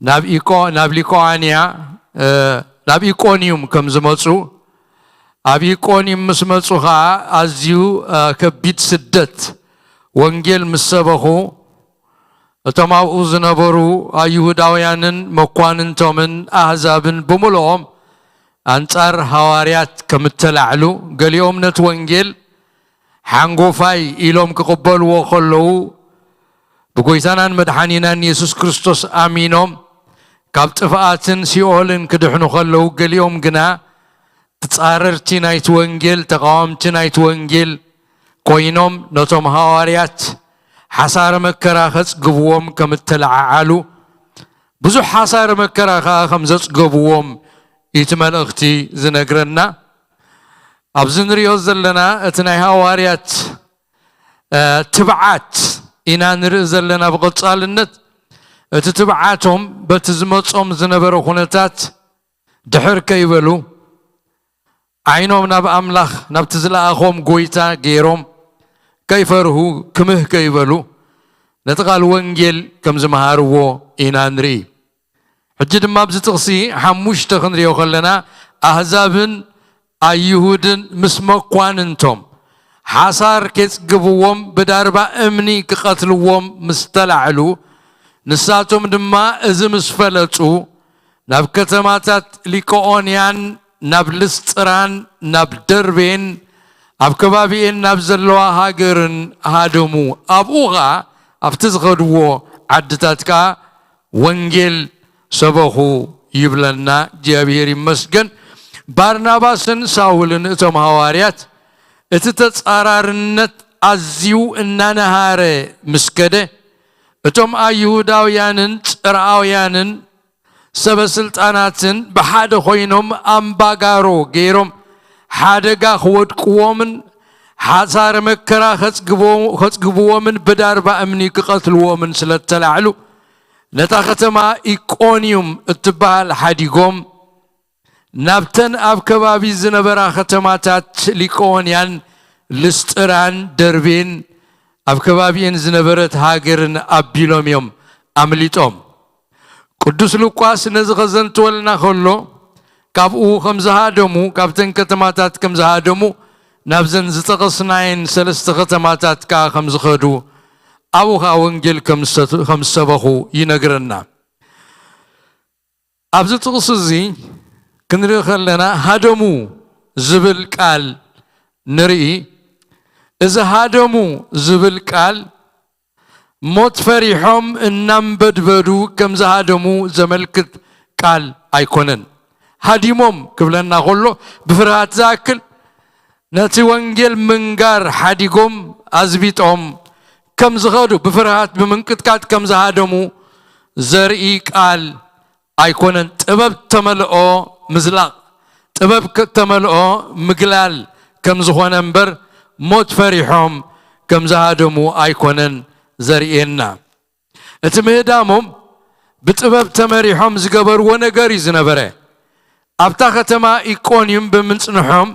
ናብ ኢቆ-፣ ናብ ሊኮኣንያ፣ እ፣ ናብ ኢቆንዩም ከም ዝመጹ፣ ኣብ ኢቆንዩም ምስ መጹ ኸኣ ኣዝዩ፣ እ፣ ከቢድ ስደት ወንጌል ምስ ሰበኹ፣ እቶም ኣብኡ ዝነበሩ ኣይሁዳውያንን መኳንንቶምን ኣህዛብን ብምልኦም ኣንጻር ሃዋርያት ከም እተላዕሉ፣ ገሊኦም ነቲ ወንጌል ሓንጎፋይ ኢሎም ክቕበልዎ ከለዉ፣ ብጎይታናን መድሓኒናን የሱስ ክርስቶስ ኣሚኖም ካብ ጥፍኣትን ሲኦልን ክድሕኑ ከለዉ፣ ገሊኦም ግና ተጻረርቲ ናይቲ ወንጌል፣ ተቓወምቲ ናይቲ ወንጌል ኮይኖም፣ ነቶም ሃዋርያት ሓሳረ መከራ ከጽግብዎም ከም እተለዓዓሉ፣ ብዙሕ ሓሳረ መከራ ከኣ ከም ዘጽገብዎም እዩ እቲ መልእኽቲ ዝነግረና። ኣብዚ ንሪኦ ዘለና እቲ ናይ ሃዋርያት፣ እ፣ ትብዓት ኢና ንርኢ ዘለና ብቐጻልነት። እቲ ትብዓቶም በቲ ዝመጾም ዝነበረ ኩነታት ድሕር ከይበሉ፣ ዓይኖም ናብ ኣምላኽ፣ ናብቲ ዝለኣኾም ጎይታ ገይሮም፣ ከይፈርሁ፣ ክምህ ከይበሉ፣ ነቲ ቃል ወንጌል ከም ዝመሃርዎ ኢና ንርኢ። ሕጂ ድማ ኣብዚ ጥቕሲ ሓሙሽተ ክንሪኦ ከለና፣ ኣህዛብን ኣይሁድን ምስ መኳንንቶም ሓሳር ኬጽግብዎም ብዳርባ እምኒ ክቐትልዎም ምስ ተላዕሉ፣ ንሳቶም ድማ እዚ ምስ ፈለጡ፣ ናብ ከተማታት ሊቆኦንያን ናብ ልስጥራን ናብ ደርቤን ኣብ ከባቢኤን ናብ ዘለዋ ሃገርን ሃደሙ። ኣብኡ ኸኣ ኣብቲ ዝኸድዎ ዓድታት ከኣ ወንጌል ሰበኹ ይብለና። እግዚኣብሔር ይመስገን። ባርናባስን ሳውልን እቶም ሃዋርያት እቲ ተጻራርነት ኣዝዩ እናነሃረ ምስ ከደ፣ እቶም ኣይሁዳውያንን ጽርኣውያንን ሰበ ስልጣናትን ብሓደ ኮይኖም ኣምባጋሮ ገይሮም ሓደጋ ክወድቅዎምን ሓሳረ መከራ ከጽግቦ- ከጽግብዎምን ብዳርባ እምኒ ክቐትልዎምን ስለ እተላዕሉ፣ ነታ ከተማ ኢቆንዩም እትበሃል ሓዲጎም ናብተን ኣብ ከባቢ ዝነበራ ከተማታት ሊቆንያን ልስጥራን ደርቤን ኣብ ከባቢኤን ዝነበረት ሃገርን ኣቢሎም እዮም ኣምሊጦም። ቅዱስ ሉቃስ ነዚ ኸዘንትወልና ኸሎ ካብኡ ከም ዝሃደሙ፣ ካብተን ከተማታት ከም ዝሃደሙ፣ ናብዘን ዝጠቐስናየን ሰለስተ ከተማታት ከኣ ከም ዝኸዱ፣ ኣብኡ ኸኣ ወንጌል ከም ዝሰት- ከም ዝሰበኹ ይነግረና። ኣብዚ ጥቕሲ እዚ ክንርኢ ከለና ሃደሙ ዝብል ቃል ንርኢ። እዚ ሃደሙ ዝብል ቃል ሞት ፈሪሖም እናንበድበዱ ከም ዝሃደሙ ዘመልክት ቃል ኣይኮነን። ሃዲሞም ክብለና ከሎ ብፍርሃት ዝኣክል ነቲ ወንጌል ምንጋር ሓዲጎም ኣዝቢጦም ከም ዝኸዱ ብፍርሃት ብምንቅጥቃጥ ከም ዝሃደሙ ዘርኢ ቃል ኣይኮነን። ጥበብ ተመልኦ ምዝላቕ፣ ጥበብ ከ- ተመልኦ ምግላል ከም ዝኾነ እምበር ሞት ፈሪሖም ከም ዝሃደሙ ኣይኮነን ዘርእየና። እቲ ምህዳሞም ብጥበብ ተመሪሖም ዝገበርዎ ነገር እዩ ዝነበረ። ኣብታ ከተማ ኢቆንዩም ብምጽንሖም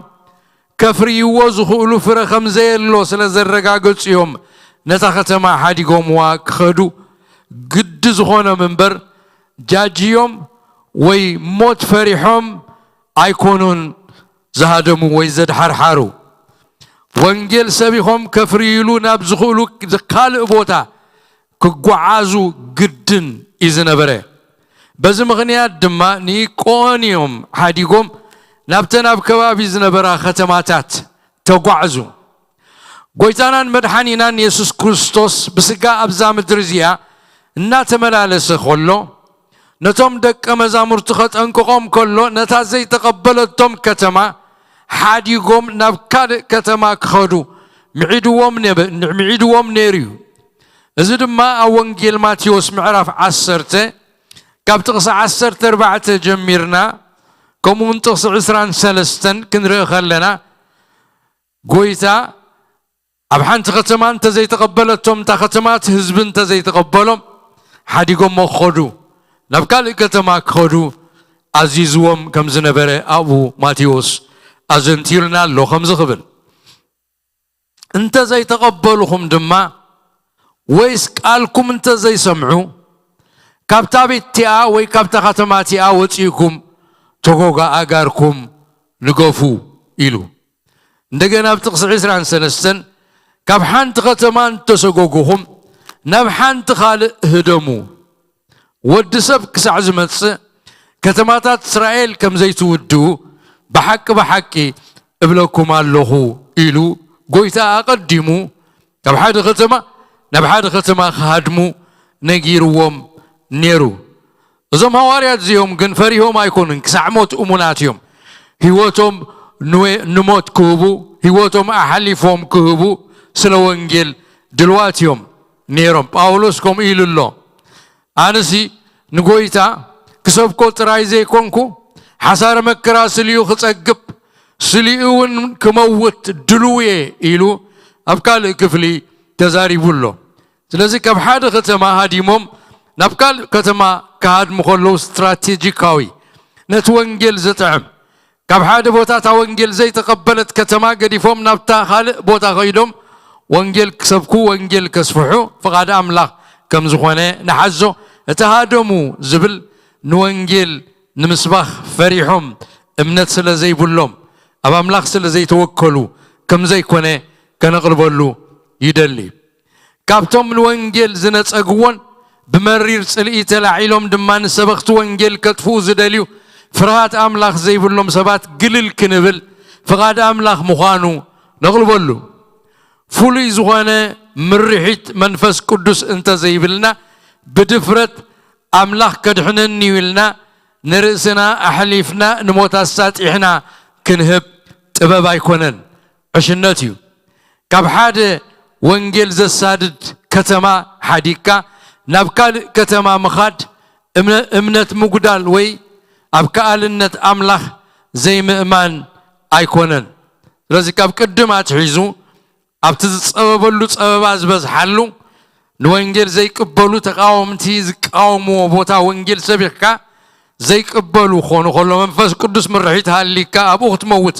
ከፍርይዎ ዝኽእሉ ፍረ ከም ዘየሎ ስለ ዘረጋገጹ እዮም ነታ ከተማ ሓዲጎምዋ ክኸዱ ግዲ ዝኾኖም እምበር ጃጅዮም ወይ ሞት ፈሪሖም ኣይኮኑን ዝሃደሙ ወይ ዘድሓርሓሩ። ወንጌል ሰቢኾም ከፍርይሉ ናብ ዝኽእሉ ካልእ ቦታ ክጓዓዙ ግድን እዩ ዝነበረ። በዚ ምኽንያት ድማ ንኢቆንዮም ሓዲጎም ናብተን ኣብ ከባቢ ዝነበራ ከተማታት ተጓዕዙ። ጎይታናን መድሓኒናን የሱስ ክርስቶስ ብስጋ ኣብዛ ምድሪ እዚኣ እናተመላለሰ ከሎ ነቶም ደቀ መዛሙርቲ ኸጠንቅቖም ከሎ ነታ ዘይተቐበለቶም ከተማ ሓዲጎም ናብ ካልእ ከተማ ክኸዱ ምዒድዎም ነበ- ምዒድዎም ነይሩ እዩ። እዚ ድማ ኣብ ወንጌል ማቴዎስ ምዕራፍ ዓሰርተ ካብ ጥቕሲ ዓሰርተ ኣርባዕተ ጀሚርና ከምኡ እውን ጥቕሲ ዕስራን ሰለስተን ክንርኢ ከለና ጎይታ ኣብ ሓንቲ ከተማ እንተዘይተቐበለቶም እታ ከተማ እቲ ህዝቢ እንተዘይተቐበሎም ሓዲጎሞ ክኸዱ ናብ ካልእ ከተማ ክኸዱ ኣዚዝዎም ከም ዝነበረ ኣብኡ ማቴዎስ ኣዘንቲዩልና ኣሎ ከምዚ ክብል እንተ ዘይተቐበልኹም ድማ ወይስ ቃልኩም እንተ ዘይሰምዑ ካብታ ቤት እቲኣ ወይ ካብታ ከተማ እቲኣ ወፂእኩም ተጎጋ ኣጋርኩም ንገፉ ኢሉ። እንደገና ኣብ ጥቕሲ ዕስራን ሰለስተን ካብ ሓንቲ ከተማ እንተሰጎጉኹም ናብ ሓንቲ ካልእ ህደሙ። ወዲ ሰብ ክሳዕ ዝመጽእ ከተማታት እስራኤል ከም ዘይትውድኡ ብሓቂ ብሓቂ እብለኩም ኣለኹ ኢሉ ጎይታ ኣቐዲሙ ካብ ሓደ ከተማ ናብ ሓደ ከተማ ክሃድሙ ነጊርዎም ነይሩ። እዞም ሃዋርያት እዚኦም ግን ፈሪሆም ኣይኮኑን፣ ክሳዕ ሞት እሙናት እዮም። ህይወቶም ንወ- ንሞት ክህቡ፣ ህይወቶም ኣሓሊፎም ክህቡ ስለ ወንጌል ድልዋት እዮም ነይሮም። ጳውሎስ ከምኡ ኢሉ ኣሎ። ኣነሲ ንጎይታ ክሰብኮ ጥራይ ዘይኮንኩ ሓሳረ መከራ ስልዩ ክጸግብ ስልዩ እውን ክመውት ድልው እየ ኢሉ ኣብ ካልእ ክፍሊ ተዛሪቡ ኣሎ። ስለዚ ካብ ሓደ ከተማ ሃዲሞም ናብ ካልእ ከተማ ክሃድሙ ከለዉ ስትራቴጂካዊ ነቲ ወንጌል ዝጥዕም ካብ ሓደ ቦታ እታ ወንጌል ዘይተቐበለት ከተማ ገዲፎም ናብታ ካልእ ቦታ ከይዶም ወንጌል ክሰብኩ ወንጌል ከስፍሑ ፍቓድ ኣምላኽ ከም ዝኾነ ንሓዞ። እቲ ሃደሙ ዝብል ንወንጌል ንምስባኽ ፈሪሖም እምነት ስለ ዘይብሎም ኣብ ኣምላኽ ስለ ዘይተወከሉ ከም ዘይኮነ ከነቕልበሉ ይደሊ። ካብቶም ንወንጌል ዝነጸግዎን ብመሪር ጽልኢ ተላዒሎም ድማ ንሰበኽቲ ወንጌል ከጥፍኡ ዝደልዩ ፍርሃት ኣምላኽ ዘይብሎም ሰባት ግልል ክንብል ፍቓድ ኣምላኽ ምዃኑ ነቕልበሉ። ፍሉይ ዝኾነ ምርሒት መንፈስ ቅዱስ እንተ ዘይብልና ብድፍረት ኣምላኽ ከድሕነኒ እዩ ኢልና ንርእስና ኣሕሊፍና ንሞት ኣሳጢሕና ክንህብ ጥበብ ኣይኮነን፣ ዕሽነት እዩ። ካብ ሓደ ወንጌል ዘሳድድ ከተማ ሓዲግካ ናብ ካልእ ከተማ ምኻድ እምነ-፣ እምነት ምጉዳል ወይ ኣብ ከኣልነት ኣምላኽ ዘይምእማን ኣይኮነን። ስለዚ ካብ ቅድም ኣትሒዙ ኣብቲ ዝጸበበሉ ጸበባ ዝበዝሓሉ ንወንጌል ዘይቅበሉ ተቃወምቲ ዝቃወምዎ ቦታ ወንጌል ሰቢኽካ ዘይቅበሉ ክኾኑ ከሎ መንፈስ ቅዱስ ምርሒት ሃሊካ ኣብኡ ክትመውት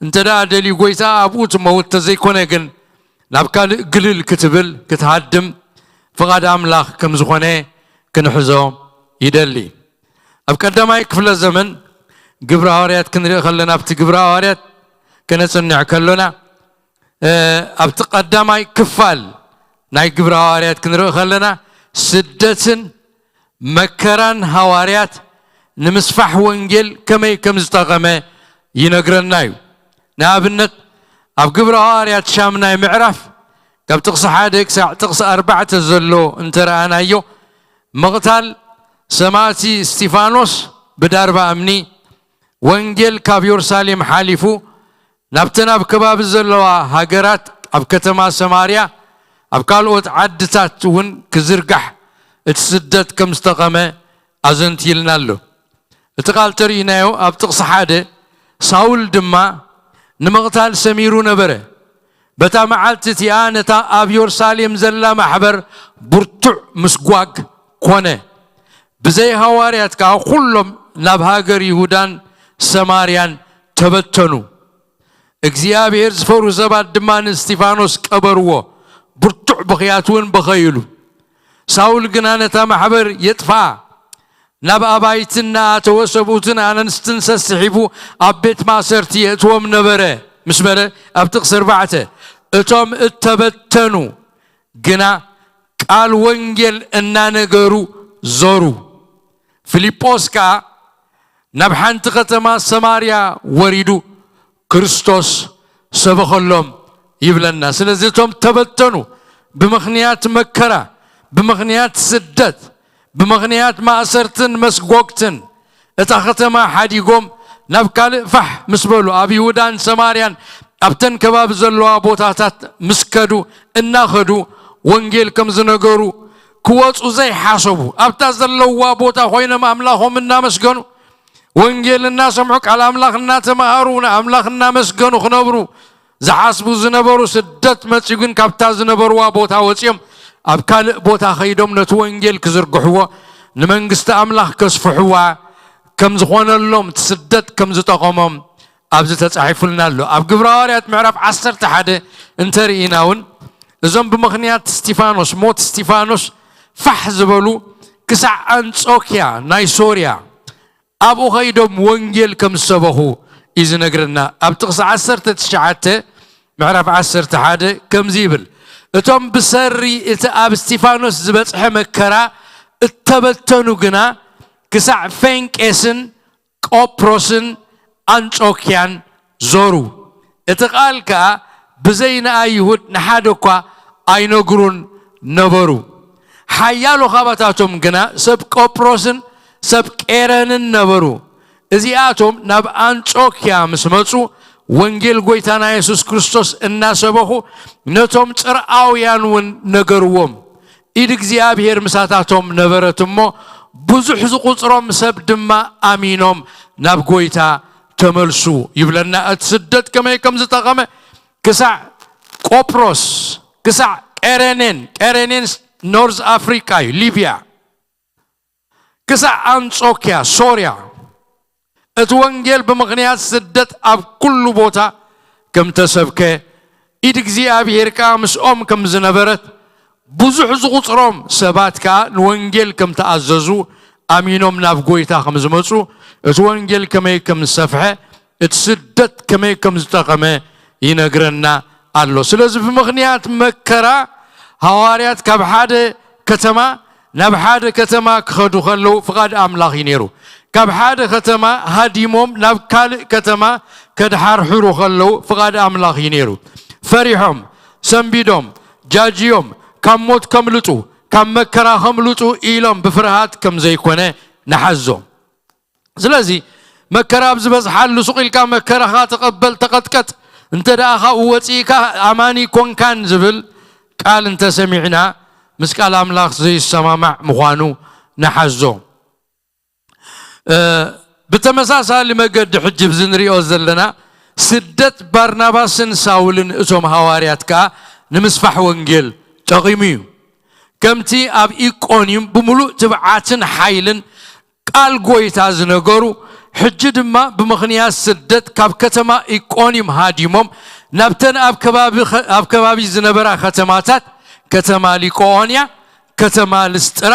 እንተ ደኣ ደልዩ ጎይታ ኣብኡ ትመውት ተዘይኮነ ግን ናብ ካልእ ግልል ክትብል ክትሃድም ፍቓድ ኣምላኽ ከም ዝኾነ ክንሕዞ ይደሊ። ኣብ ቀዳማይ ክፍለ ዘመን ግብረ ሃዋርያት ክንርኢ ከለና ኣብቲ ግብረ ሃዋርያት ከነጽንዕ ከሎና እ፣ ኣብቲ ቀዳማይ ክፋል ናይ ግብረ ሃዋርያት ክንርኢ ከለና ስደትን መከራን ሃዋርያት ንምስፋሕ ወንጌል ከመይ ከም ዝጠቐመ ይነግረና እዩ። ንኣብነት ኣብ ግብረ ሃዋርያት ሻምናይ ምዕራፍ ካብ ጥቕሲ ሓደ ክሳዕ ጥቕሲ ኣርባዕተ ዘሎ እንተረኣናዮ ምቕታል ሰማእቲ እስጢፋኖስ ብዳርባ እምኒ ወንጌል ካብ ዮርሳሌም ሓሊፉ ናብተን ኣብ ከባቢ ዘለዋ ሃገራት ኣብ ከተማ ሰማርያ ኣብ ካልኦት ዓድታት እውን ክዝርጋሕ እቲ ስደት ከም ዝጠቐመ ኣዘንቲልና ኣሎ። እቲ ቃል ተርእናዮ ኣብ ጥቕሲ ሓደ ሳውል ድማ ንምቕታል ሰሚሩ ነበረ። በታ መዓልቲ እቲኣ ነታ ኣብ ዮርሳሌም ዘላ ማሕበር ብርቱዕ ምስጓግ ኮነ። ብዘይ ሃዋርያት ከኣ ኩሎም ናብ ሃገር ይሁዳን ሰማርያን ተበተኑ። እግዚኣብሔር ዝፈርሁ ሰባት ድማ ንእስጢፋኖስ ቀበርዎ። ብርቱዕ ብኽያት እውን በኸይሉ። ሳውል ግና ነታ ማሕበር የጥፍኣ ናብ ኣባይቲ እናኣተወ ሰብኡትን ኣነንስትን ሰስሒቡ ኣብ ቤት ማእሰርቲ የእትዎም ነበረ ምስ በለ ኣብ ጥቕሲ ኣርባዕተ እቶም እተበተኑ ግና ቃል ወንጌል እናነገሩ ዞሩ። ፊልጶስ ከኣ ናብ ሓንቲ ከተማ ሰማርያ ወሪዱ ክርስቶስ ሰበኸሎም ይብለና። ስለዚ እቶም ተበተኑ ብምኽንያት መከራ፣ ብምኽንያት ስደት፣ ብምኽንያት ማእሰርትን መስጎግትን እታ ከተማ ሓዲጎም ናብ ካልእ ፋሕ ምስ በሉ ኣብ ይሁዳን ሰማርያን ኣብተን ከባቢ ዘለዋ ቦታታት ምስ ከዱ እናኸዱ ወንጌል ከም ዝነገሩ ክወፁ ዘይሓሰቡ ኣብታ ዘለዋ ቦታ ኮይኖም ኣምላኾም እናመስገኑ ወንጌል እናሰምዑ ቃል ኣምላኽ እናተማሃሩ ንኣምላኽ እናመስገኑ ክነብሩ ዝሓስቡ ዝነበሩ ስደት መጺኡ ግን ካብታ ዝነበርዋ ቦታ ወጺኦም ኣብ ካልእ ቦታ ከይዶም ነቲ ወንጌል ክዝርግሕዎ ንመንግስቲ ኣምላኽ ከስፍሕዋ ከም ዝኾነሎም እቲ ስደት ከም ዝጠቐሞም ኣብዚ ተጻሒፉልና ኣሎ። ኣብ ግብረ ሃዋርያት ምዕራፍ ዓሰርተ ሓደ እንተርኢና እውን እዞም ብምኽንያት እስጢፋኖስ ሞት እስጢፋኖስ ፋሕ ዝበሉ ክሳዕ ኣንጾኪያ ናይ ሶርያ ኣብኡ ኸይዶም ወንጌል ከም ዝሰበኹ እዩ ዝነግረና። ኣብ ጥቕሲ ዓሰርተ ትሽዓተ ምዕራፍ ዓሰርተ ሓደ ከምዚ ይብል፣ እቶም ብሰሪ እቲ ኣብ እስጢፋኖስ ዝበጽሐ መከራ እተበተኑ ግና ክሳዕ ፌንቄስን ቆፕሮስን ኣንጾክያን ዞሩ። እቲ ቃል ከኣ ብዘይ ንኣይሁድ ንሓደ እኳ ኣይነግሩን ነበሩ። ሓያሎ ካባታቶም ግና ሰብ ቆጵሮስን ሰብ ቄረንን ነበሩ። እዚኣቶም ናብ ኣንጾክያ ምስ መጹ ወንጌል ጎይታና የሱስ ክርስቶስ እናሰበኹ ነቶም ጽርኣውያን እውን ነገርዎም። ኢድ እግዚኣብሔር ምሳታቶም ነበረት እሞ ብዙሕ ዝቑጽሮም ሰብ ድማ ኣሚኖም ናብ ጎይታ ተመልሱ ይብለና። እቲ ስደት ከመይ ከም ዝጠቐመ ክሳዕ ቆጵሮስ ክሳዕ ቀረኔን ቀረኔን ኖርዝ ኣፍሪቃ እዩ ሊብያ ክሳዕ ኣንጾኪያ ሶርያ እቲ ወንጌል ብምኽንያት ስደት ኣብ ኩሉ ቦታ ከም ተሰብከ ኢድ እግዚኣብሔር ከኣ ምስኦም ከም ዝነበረት ብዙሕ ዝቑጽሮም ሰባት ከኣ ንወንጌል ከም ተኣዘዙ ኣሚኖም ናብ ጎይታ ከም ዝመጹ እቲ ወንጌል ከመይ ከም ዝሰፍሐ እቲ ስደት ከመይ ከም ዝጠቐመ ይነግረና ኣሎ። ስለዚ ብምኽንያት መከራ ሃዋርያት ካብ ሓደ ከተማ ናብ ሓደ ከተማ ክኸዱ ከለዉ ፍቓድ ኣምላኽ እዩ ነይሩ። ካብ ሓደ ከተማ ሃዲሞም ናብ ካልእ ከተማ ከድሓርሕሩ ከለዉ ፍቓድ ኣምላኽ እዩ ነይሩ። ፈሪሖም፣ ሰንቢዶም፣ ጃጅዮም፣ ካብ ሞት ከምልጡ፣ ካብ መከራ ከምልጡ ኢሎም ብፍርሃት ከም ዘይኮነ ንሓዞ። ስለዚ መከራ ኣብ ዝበዝሓሉ ሱቕ ኢልካ መከራኻ ተቐበል፣ ተቐጥቀጥ፣ እንተ ደኣ ካብኡ ወፂእካ ኣማኒ ኮንካን ዝብል ቃል እንተሰሚዕና ምስ ቃል ኣምላኽ ዘይሰማማዕ ምዃኑ ንሓዞ። ብተመሳሳሊ መገዲ ሕጂ ብዚ ንሪኦ ዘለና ስደት ባርናባስን ሳውልን እቶም ሃዋርያት ከኣ ንምስፋሕ ወንጌል ጠቒሙ እዩ። ከምቲ ኣብ ኢቆንዩም ብምሉእ ትብዓትን ሓይልን ቃል ጎይታ ዝነገሩ፣ ሕጂ ድማ ብምኽንያት ስደት ካብ ከተማ ኢቆንዩም ሃዲሞም ናብተን ኣብ ከባቢ ዝነበራ ከተማታት፣ ከተማ ሊቆኦንያ፣ ከተማ ልስጥራ፣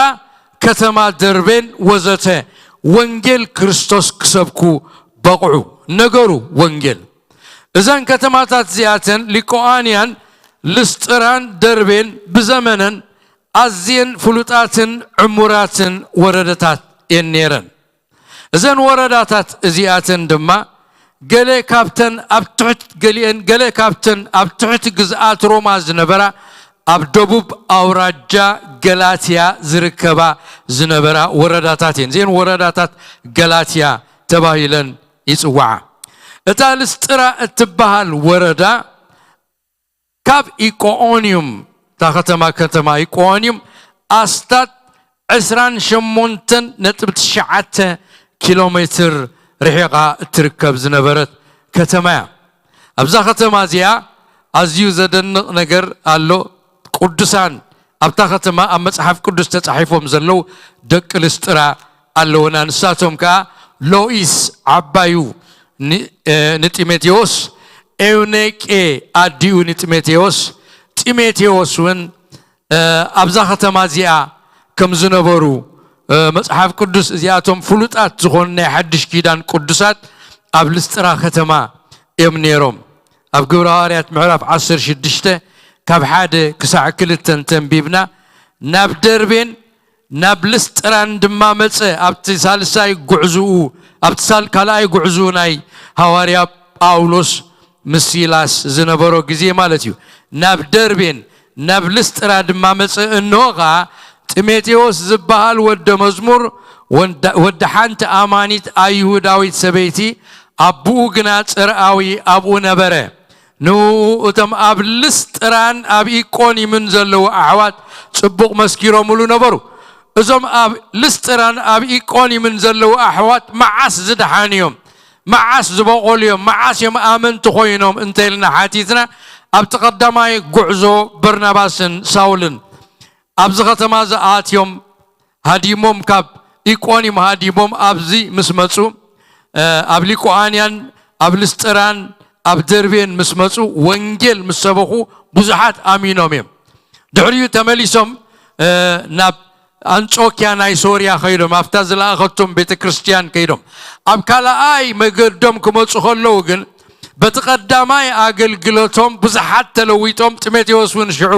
ከተማ ደርቤን ወዘተ ወንጌል ክርስቶስ ክሰብኩ በቕዑ። ነገሩ ወንጌል። እዘን ከተማታት እዚኣተን ሊቆኣንያን ልስጥራን ደርቤን ብዘመነን ኣዝየን ፍሉጣትን ዕሙራትን ወረደታት እየን ነይረን። እዘን ወረዳታት እዚኣተን ድማ ገለ ካብተን ኣብ ትሕት ገሊአን ገለ ካብተን ኣብ ትሕቲ ግዝኣት ሮማ ዝነበራ ኣብ ደቡብ ኣውራጃ ገላትያ ዝርከባ ዝነበራ ወረዳታት እየን። እዚአን ወረዳታት ገላትያ ተባሂለን ይጽዋዓ። እታ ልስጥራ እትበሃል ወረዳ ካብ ኢቆኦንዩም እታ ከተማ ከተማ ኢቆኦንዩም ኣስታት ዕስራን ሸሞንተን ነጥቢ ትሽዓተ ኪሎ ሜትር ርሒቓ እትርከብ ዝነበረት ከተማ እያ። ኣብዛ ከተማ እዚኣ ኣዝዩ ዘደንቕ ነገር ኣሎ። ቅዱሳን ኣብታ ከተማ ኣብ መጽሓፍ ቅዱስ ተጻሒፎም ዘለዉ ደቂ ልስጥራ ኣለዉና። ንሳቶም ከኣ ሎኢስ ዓባዩ ንጢሞቴዎስ፣ ኤውኔቄ ኣዲኡ ንጢሞቴዎስ፣ ጢሞቴዎስ እውን ኣብዛ ከተማ እዚኣ ከም ዝነበሩ መጽሓፍ ቅዱስ እዚኣቶም ፍሉጣት ዝኾኑ ናይ ሓድሽ ኪዳን ቅዱሳት ኣብ ልስጥራ ከተማ እዮም ነይሮም። ኣብ ግብረ ሃዋርያት ምዕራፍ ዓሰርተ ሽዱሽተ ካብ ሓደ ክሳዕ ክልተ እንተንቢብና ናብ ደርቤን ናብ ልስጥራን ድማ መጸ። ኣብቲ ሳልሳይ ጉዕዝኡ ኣብቲ ሳል ካልኣይ ጉዕዝኡ ናይ ሃዋርያ ጳውሎስ ምስ ሲላስ ዝነበሮ ግዜ ማለት እዩ። ናብ ደርቤን ናብ ልስጥራ ድማ መጸ። እንሆ ኸኣ ጢሞቴዎስ ዝበሃል ወደ መዝሙር ወዲ ሓንቲ ኣማኒት ኣይሁዳዊት ሰበይቲ ኣቦኡ ግና ጽርኣዊ ኣብኡ ነበረ። ንኡ እቶም ኣብ ልስጥራን ኣብ ኢቆኒምን ዘለዉ ኣሕዋት ጽቡቕ መስኪሮምሉ ነበሩ። እዞም ኣብ ልስጥራን ኣብ ኢቆኒምን ዘለዉ ኣሕዋት መዓስ ዝደሓኑ እዮም? መዓስ ዝበቖሉ እዮም? መዓስ እዮም ኣመንቲ ኮይኖም እንተ ኢልና ሓቲትና ኣብቲ ቀዳማይ ጉዕዞ በርናባስን ሳውልን ኣብዚ ከተማ ዝኣትዮም ሃዲሞም ካብ ኢቆኒም ሃዲሞም ኣብዚ ምስ መጹ ኣብ ሊቆኣንያን ኣብ ልስጥራን ኣብ ደርቤን ምስ መጹ ወንጌል ምስ ሰበኹ ብዙሓት ኣሚኖም እዮም። ድሕሪኡ ተመሊሶም ናብ ኣንጾኪያ ናይ ሶርያ ከይዶም ኣብታ ዝለኣኸቶም ቤተ ክርስቲያን ከይዶም ኣብ ካልኣይ መገዶም ክመጹ ከለዉ ግን በቲ ቀዳማይ ኣገልግሎቶም ብዙሓት ተለዊጦም። ጢሞቴዎስ እውን ሽዑ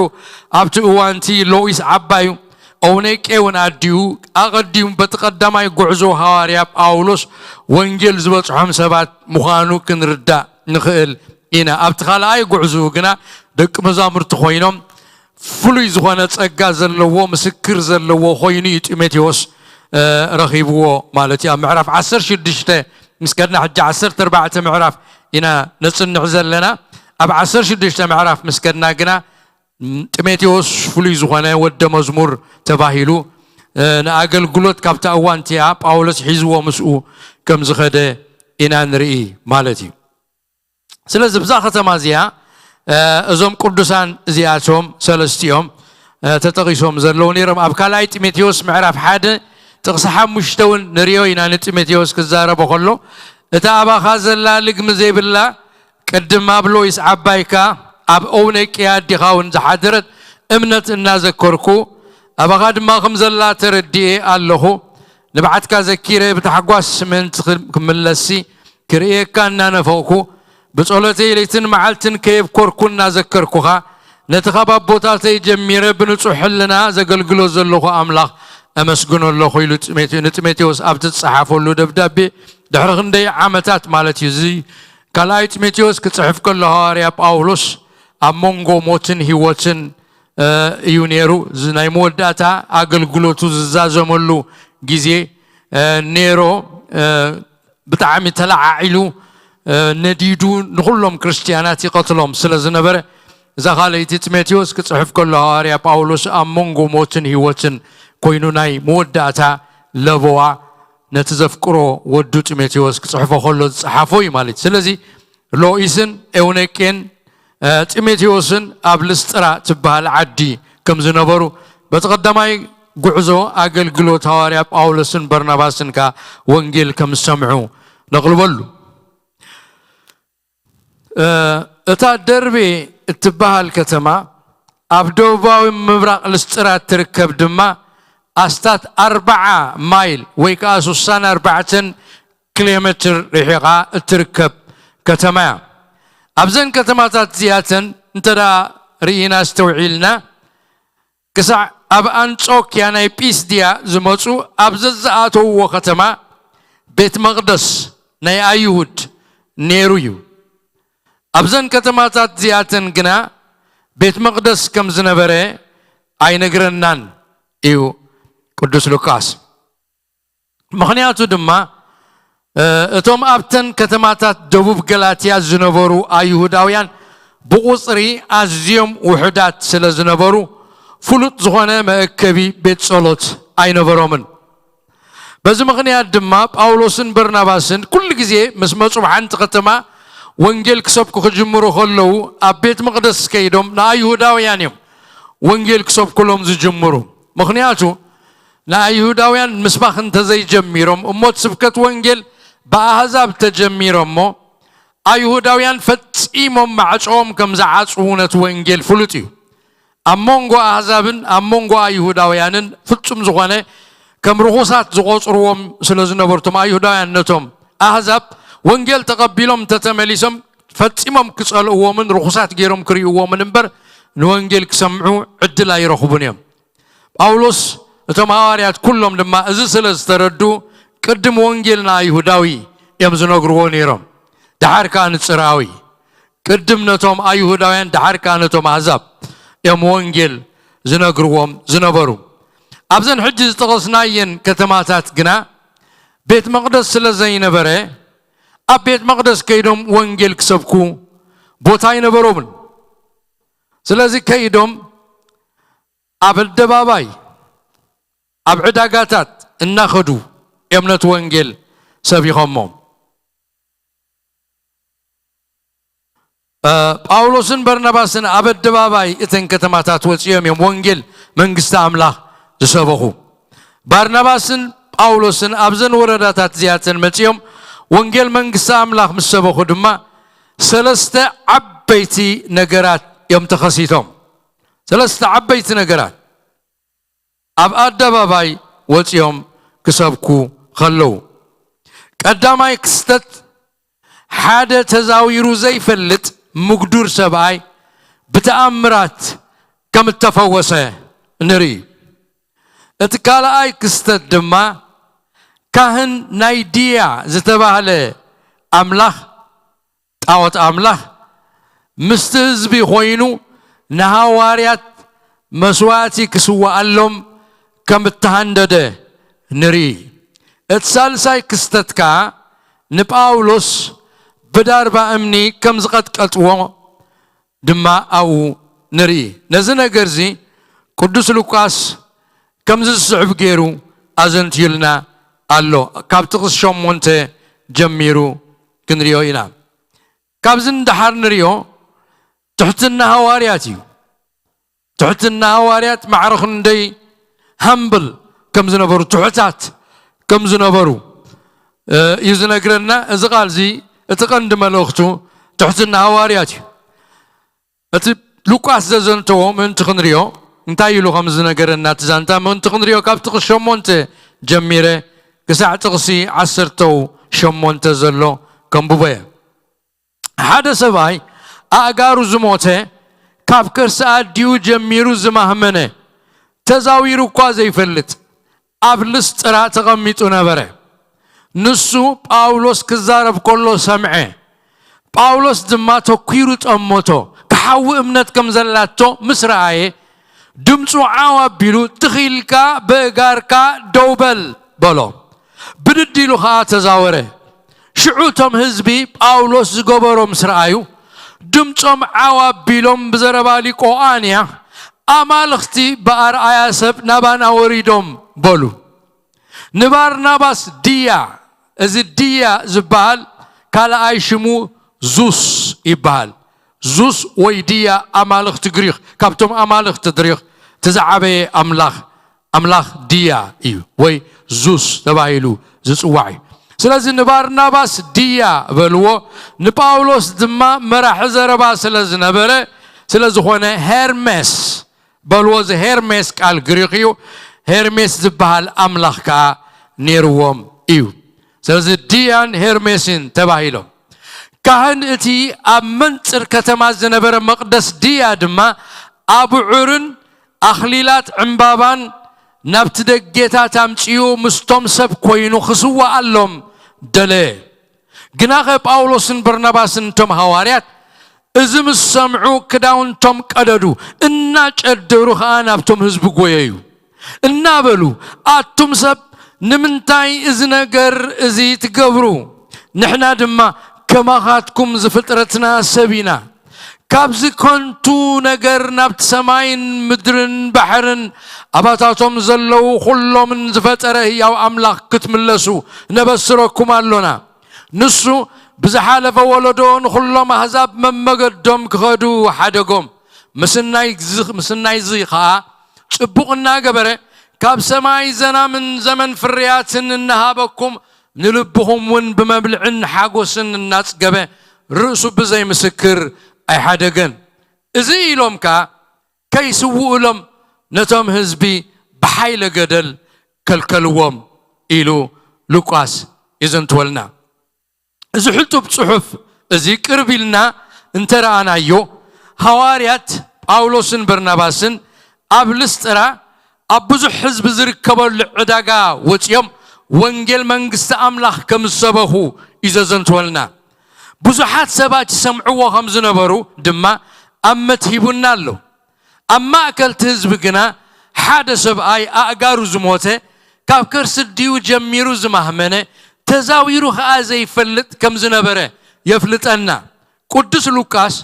ኣብቲ እዋንቲ ሎኢስ ዓባዩ ኦውኔቄ እውን ኣዲኡ ኣቐዲሙ በቲ ቀዳማይ ጉዕዞ ሃዋርያ ጳውሎስ ወንጌል ዝበጽሖም ሰባት ምዃኑ ክንርዳእ ንኽእል ኢና። ኣብቲ ካልኣይ ጉዕዞኡ ግና ደቂ መዛሙርቲ ኮይኖም ፍሉይ ዝኾነ ጸጋ ዘለዎ ምስክር ዘለዎ ኮይኑ እዩ ጢሞቴዎስ ረኺብዎ ማለት እዩ። ኣብ ምዕራፍ ዓሰርተ ሽዱሽተ ምስ ከድና ሕጂ ዓሰርተ ኣርባዕተ ምዕራፍ ኢና ነጽንዕ ዘለና። ኣብ ዓሰርተ ሽዱሽተ ምዕራፍ ምስ ከድና ግና ጢሞቴዎስ ፍሉይ ዝኾነ ወደ መዝሙር ተባሂሉ ንኣገልግሎት ካብታ እዋን እቲኣ ጳውሎስ ሒዝዎ ምስኡ ከም ዝኸደ ኢና ንርኢ ማለት እዩ። ስለዚ ብዛ ከተማ እዚኣ እዞም ቅዱሳን እዚኣቶም ሰለስቲኦም ተጠቒሶም ዘለዉ ነይሮም። ኣብ ካልኣይ ጢሞቴዎስ ምዕራፍ ሓደ ጥቕሲ ሓሙሽተ እውን ንሪኦ ኢና። ንጢሞቴዎስ ክዛረቦ ከሎ እታ ኣባኻ ዘላ ልግሚ ዘይብላ ቅድም ኣብ ሎይስ ዓባይካ ኣብ ኦውነቅያ ኣዲኻ እውን ዝሓደረት እምነት እናዘከርኩ ኣባኻ ድማ ከም ዘላ ተረዲኤ ኣለኹ። ንብዓትካ ዘኪረ ብታሕጓስ ምእንቲ ክምለስሲ ክርእየካ እናነፈቕኩ ብጸሎተይ ለይትን መዓልትን ከየብኮርኩ እናዘከርኩኻ ነቲ ካብ ኣቦታተይ ጀሚረ ብንጹሕ ሕልና ዘገልግሎ ዘለኹ ኣምላኽ ኣመስግኖ ኣለኹ ኢሉ ንጢሞቴዎስ ኣብቲ ዝጸሓፈሉ ደብዳቤ ድሕሪ ክንደይ ዓመታት ማለት እዩ። እዚ ካልኣይ ጢሞቴዎስ ክጽሕፍ ከሎ ሃዋርያ ጳውሎስ ኣብ መንጎ ሞትን ህይወትን እዩ ነይሩ። እዚ ናይ መወዳእታ ኣገልግሎቱ ዝዛዘመሉ ግዜ ኔሮ ብጣዕሚ ተለዓዒሉ ነዲዱ ንኹሎም ክርስትያናት ይቐትሎም ስለ ዝነበረ፣ እዛ ካልኣይቲ ጢሞቴዎስ ክጽሕፍ ከሎ ሃዋርያ ጳውሎስ ኣብ መንጎ ሞትን ህይወትን ኮይኑ ናይ መወዳእታ ለበዋ ነቲ ዘፍቅሮ ወዱ ጢሞቴዎስ ክጽሕፎ ከሎ ዝጸሓፎ እዩ ማለት እዩ። ስለዚ ሎኢስን ኤውነቄን ጢሞቴዎስን ኣብ ልስጥራ ትበሃል ዓዲ ከም ዝነበሩ፣ በቲ ቀዳማይ ጉዕዞ ኣገልግሎት ሃዋርያ ጳውሎስን በርናባስን ከኣ ወንጌል ከም ዝሰምዑ ነቕልበሉ። እታ ደርቤ እትበሃል ከተማ ኣብ ደቡባዊ ምብራቕ ልስጥራ እትርከብ ድማ ኣስታት ኣርብዓ ማይል ወይ ከኣ ስሳን ኣርባዕተን ኪሎ ሜትር ርሒቓ እትርከብ ከተማ እያ። ኣብዘን ከተማታት እዚኣተን እንተ ደኣ ርኢና ኣስተውዒልና፣ ክሳዕ ኣብ ኣንጾክያ ናይ ጲስድያ ዝመጹ ኣብ ዘዝኣተውዎ ከተማ ቤት መቕደስ ናይ ኣይሁድ ነይሩ እዩ። ኣብዘን ከተማታት እዚኣተን ግና ቤት መቕደስ ከም ዝነበረ ኣይነግረናን እዩ ቅዱስ ሉቃስ። ምኽንያቱ ድማ እቶም ኣብተን ከተማታት ደቡብ ገላትያ ዝነበሩ ኣይሁዳውያን ብቑጽሪ ኣዝዮም ውሑዳት ስለ ዝነበሩ ፍሉጥ ዝኾነ መእከቢ ቤት ጸሎት ኣይነበሮምን። በዚ ምኽንያት ድማ ጳውሎስን በርናባስን ኩሉ ግዜ ምስ መጹ ኣብ ሓንቲ ከተማ ወንጌል ክሰብኩ ክጅምሩ ከለዉ ኣብ ቤት መቕደስ ከይዶም ንኣይሁዳውያን እዮም ወንጌል ክሰብኩሎም ዝጅምሩ። ምኽንያቱ ንኣይሁዳውያን ምስባኽ እንተዘይጀሚሮም እሞ እቲ ስብከት ወንጌል ብኣህዛብ ተጀሚሮሞ ኣይሁዳውያን ፈጺሞም ማዕጾኦም ከም ዝዓጽዉ ነቲ ወንጌል ፍሉጥ እዩ። ኣብ መንጎ ኣህዛብን ኣብ መንጎ ኣይሁዳውያንን ፍጹም ዝኾነ ከም ርኹሳት ዝቖጽርዎም ስለ ዝነበሩ እቶም ኣይሁዳውያን ነቶም ኣህዛብ ወንጌል ተቐቢሎም እንተተመሊሶም ፈጺሞም ክጸልእዎምን ርኹሳት ገይሮም ክርእይዎምን እምበር ንወንጌል ክሰምዑ ዕድል ኣይረኽቡን እዮም። ጳውሎስ እቶም ሃዋርያት ኩሎም ድማ እዚ ስለ ዝተረዱ ቅድም ወንጌል ንኣይሁዳዊ እዮም ዝነግርዎ ነይሮም፣ ደሓር ከኣ ንጽርኣዊ። ቅድም ነቶም ኣይሁዳውያን ደሓር ከኣ ነቶም ኣህዛብ እዮም ወንጌል ዝነግርዎም ዝነበሩ። ኣብዘን ሕጂ ዝጠቐስናየን ከተማታት ግና ቤት መቕደስ ስለ ዘይነበረ ኣብ ቤት መቕደስ ከይዶም ወንጌል ክሰብኩ ቦታ ኣይነበሮምን። ስለዚ ከይዶም ኣብ ኣደባባይ ኣብ ዕዳጋታት እናኸዱ እዮም ነቲ ወንጌል ሰቢኾሞ። ጳውሎስን በርናባስን ኣብ ኣደባባይ እተን ከተማታት ወጺኦም እዮም ወንጌል መንግስቲ ኣምላኽ ዝሰበኹ። ባርናባስን ጳውሎስን ኣብዘን ወረዳታት እዚኣተን መጺኦም ወንጌል መንግስቲ ኣምላኽ ምስ ሰበኹ ድማ ሰለስተ ዓበይቲ ነገራት እዮም ተኸሲቶም። ሰለስተ ዓበይቲ ነገራት ኣብ ኣደባባይ ወጺኦም ክሰብኩ ከለዉ። ቀዳማይ ክስተት ሓደ ተዛዊሩ ዘይፈልጥ ምጉዱር ሰብኣይ ብተኣምራት ከም እተፈወሰ ንርኢ። እቲ ካልኣይ ክስተት ድማ ካህን ናይ ድያ ዝተባህለ ኣምላኽ ጣዖት ኣምላኽ ምስቲ ህዝቢ ኮይኑ ንሃዋርያት መስዋእቲ ክስዋኣሎም ከም እተሃንደደ ንርኢ። እቲ ሳልሳይ ክስተት ከኣ ንጳውሎስ ብዳርባ እምኒ ከም ዝቐጥቀጥዎ ድማ ኣብኡ ንርኢ። ነዚ ነገር እዚ ቅዱስ ሉቃስ ከምዚ ዝስዕብ ገይሩ ኣዘንትዩልና ኣሎ። ካብ ጥቕስ ሸሞንተ ጀሚሩ ክንሪኦ ኢና። ካብዚ ንደሓር ንሪኦ ትሕትና ሃዋርያት እዩ። ትሕትና ሃዋርያት ማዕረ ክንደይ ሃምብል ከም ዝነበሩ፣ ትሑታት ከም ዝነበሩ እዩ ዝነግረና። እዚ ቃል እዚ እቲ ቀንዲ መልእኽቱ ትሕትና ሃዋርያት እዩ። እቲ ሉቃስ ዘዘንተዎ ምእንቲ ክንሪኦ እንታይ ኢሉ ከም ዝነገረና እቲ ዛንታ ምእንቲ ክንሪኦ ካብ ጥቕሲ ሸሞንተ ጀሚረ ክሳዕ ጥቕሲ ዓሰርተው ሸሞንተ ዘሎ ከንብቦ እየ። ሓደ ሰብኣይ ኣእጋሩ ዝሞተ ካብ ከርሲ ኣዲኡ ጀሚሩ ዝማህመነ ተዛዊሩ እኳ ዘይፈልጥ ኣብ ልስጥራ ተቐሚጡ ነበረ። ንሱ ጳውሎስ ክዛረብ ከሎ ሰምዐ። ጳውሎስ ድማ ተኲሩ ጠመቶ። ክሓዊ እምነት ከም ዘላቶ ምስ ረኣየ ድምፁ ዓው ኣቢሉ ትኺልካ ብእጋርካ ደው በል በሎ። ብድድ ኢሉ ኸኣ ተዛወረ። ሽዑ እቶም ህዝቢ ጳውሎስ ዝገበሮ ምስ ረኣዩ፣ ድምጾም ዓው ኣቢሎም ብዘረባ ሊቆኣንያ፣ "ኣማልኽቲ ብኣርኣያ ሰብ ናባና ወሪዶም" በሉ። ንባርናባስ ድያ፣ እዚ ድያ ዝበሃል ካልኣይ ሽሙ ዙስ ይበሃል። ዙስ ወይ ድያ ኣማልኽቲ ግሪኽ፣ ካብቶም ኣማልኽቲ ግሪኽ እቲ ዝዓበየ ኣምላኽ፣ ኣምላኽ ድያ እዩ፣ ወይ ዙስ ተባሂሉ ዝጽዋዕ እዩ። ስለዚ ንባርናባስ ድያ በልዎ፣ ንጳውሎስ ድማ መራሒ ዘረባ ስለ ዝነበረ፣ ስለ ዝኾነ ሄርሜስ በልዎ። እዚ ሄርሜስ ቃል ግሪኽ እዩ። ሄርሜስ ዝበሃል ኣምላኽ ከኣ ነይርዎም እዩ። ስለዚ ድያን ሄርሜስን ተባሂሎም። ካህን እቲ ኣብ መንጽር ከተማ ዝነበረ መቕደስ ድያ ድማ ኣቡዑርን ኣኽሊላት ዕምባባን ናብቲ ደጌታት ኣምጺኡ ምስቶም ሰብ ኮይኑ ክስውኣሎም ደለየ። ግናኸ ጳውሎስን በርናባስን እቶም ሃዋርያት እዚ ምስ ሰምዑ ክዳውንቶም ቀደዱ፣ እናጨደሩ ኸኣ ናብቶም ህዝቢ ጐየዩ። እናበሉ፣ "ኣቱም ሰብ፣ ንምንታይ እዚ ነገር እዚ ትገብሩ? ንሕና ድማ ከማኻትኩም ዝፍጥረትና ሰብ ኢና። ካብዚ ከንቱ ነገር ናብቲ ሰማይን ምድርን ባሕርን ኣባታቶም ዘለዉ ኹሎምን ዝፈጠረ ህያው ኣምላኽ ክትምለሱ ነበስረኩም ኣሎና። ንሱ ብዝሓለፈ ወለዶ ንኹሎም ኣህዛብ መመገዶም ክኸዱ ሓደጎም። ምስናይ ዝ-፣ ምስናይ እዚ ኸኣ ጽቡቕ እናገበረ ካብ ሰማይ ዘናምን ዘመን ፍርያትን እናሃበኩም ንልብኹም እውን ብመብልዕን ሓጎስን እናጽገበ ርእሱ ብዘይ ምስክር ኣይሓደገን። እዚ ኢሎም ከኣ ከይስውኡሎም ነቶም ህዝቢ ብሓይለ ገደል ከልከልዎም" ኢሉ ሉቃስ ይዘንትወልና። እዚ ሕጡብ ጽሑፍ እዚ ቅርብ ኢልና እንተረኣናዮ፣ ሃዋርያት ጳውሎስን በርናባስን ኣብ ልስጥራ ኣብ ብዙሕ ህዝቢ ዝርከበሉ ዕዳጋ ወጺኦም ወንጌል መንግስቲ ኣምላኽ ከም ዝሰበኹ እዩ ዘዘንትወልና። ብዙሓት ሰባት ይሰምዕዎ ከም ዝነበሩ ድማ ኣብ መትሂቡና ኣሎ። ኣብ ማእከል እቲ ህዝቢ ግና ሓደ ሰብኣይ ኣእጋሩ ዝሞተ፣ ካብ ከርሲ ኣዲኡ ጀሚሩ ዝማህመነ፣ ተዛዊሩ ኸኣ ዘይፈልጥ ከም ዝነበረ የፍልጠና። ቅዱስ ሉቃስ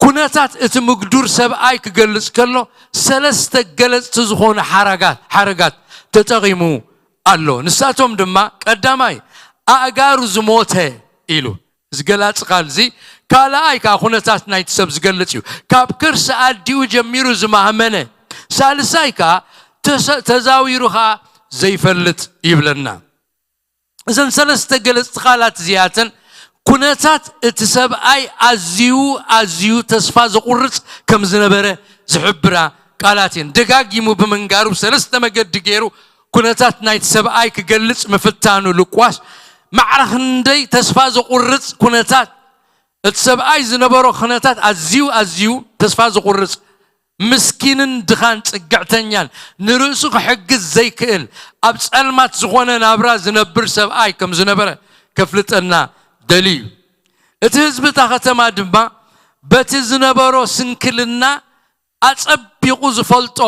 ኩነታት እቲ ምግዱር ሰብኣይ ክገልጽ ከሎ፣ ሰለስተ ገለጽቲ ዝኾኑ ሓረጋት፣ ሓረጋት ተጠቒሙ ኣሎ። ንሳቶም ድማ፣ ቀዳማይ፣ ኣእጋሩ ዝሞተ ኢሉ። እዚ ገላጺ ቃል እዚ ካልኣይ ከኣ ኩነታት ናይቲ ሰብ ዝገልጽ እዩ። ካብ ከርሲ ኣዲኡ ጀሚሩ ዝማህመነ፣ ሳልሳይ ከኣ ተሰ-፣ ተዛዊሩ ከኣ ዘይፈልጥ ይብለና። እዘን ሰለስተ ገለጽቲ ቃላት እዚኣተን ኩነታት እቲ ሰብኣይ ኣዝዩ፣ ኣዝዩ ተስፋ ዘቑርጽ ከም ዝነበረ ዝሕብራ ቃላት እየን። ደጋጊሙ ብምንጋሩ ብሰለስተ መገዲ ገይሩ ኩነታት ናይቲ ሰብኣይ ክገልጽ ምፍታኑ ሉቃስ ማዕረ ክንደይ ተስፋ ዘቑርጽ ኩነታት እቲ ሰብኣይ ዝነበሮ ኩነታት ኣዝዩ፣ ኣዝዩ ተስፋ ዘቑርጽ፣ ምስኪንን ድኻን ጽግዕተኛን ንርእሱ ክሕግዝ ዘይክእል ኣብ ጸልማት ዝኾነ ናብራ ዝነብር ሰብኣይ ከም ዝነበረ ከፍልጠና ደልዩ እዩ። እቲ ህዝቢ እታ ከተማ ድማ በቲ ዝነበሮ ስንክልና ኣጸቢቑ ዝፈልጦ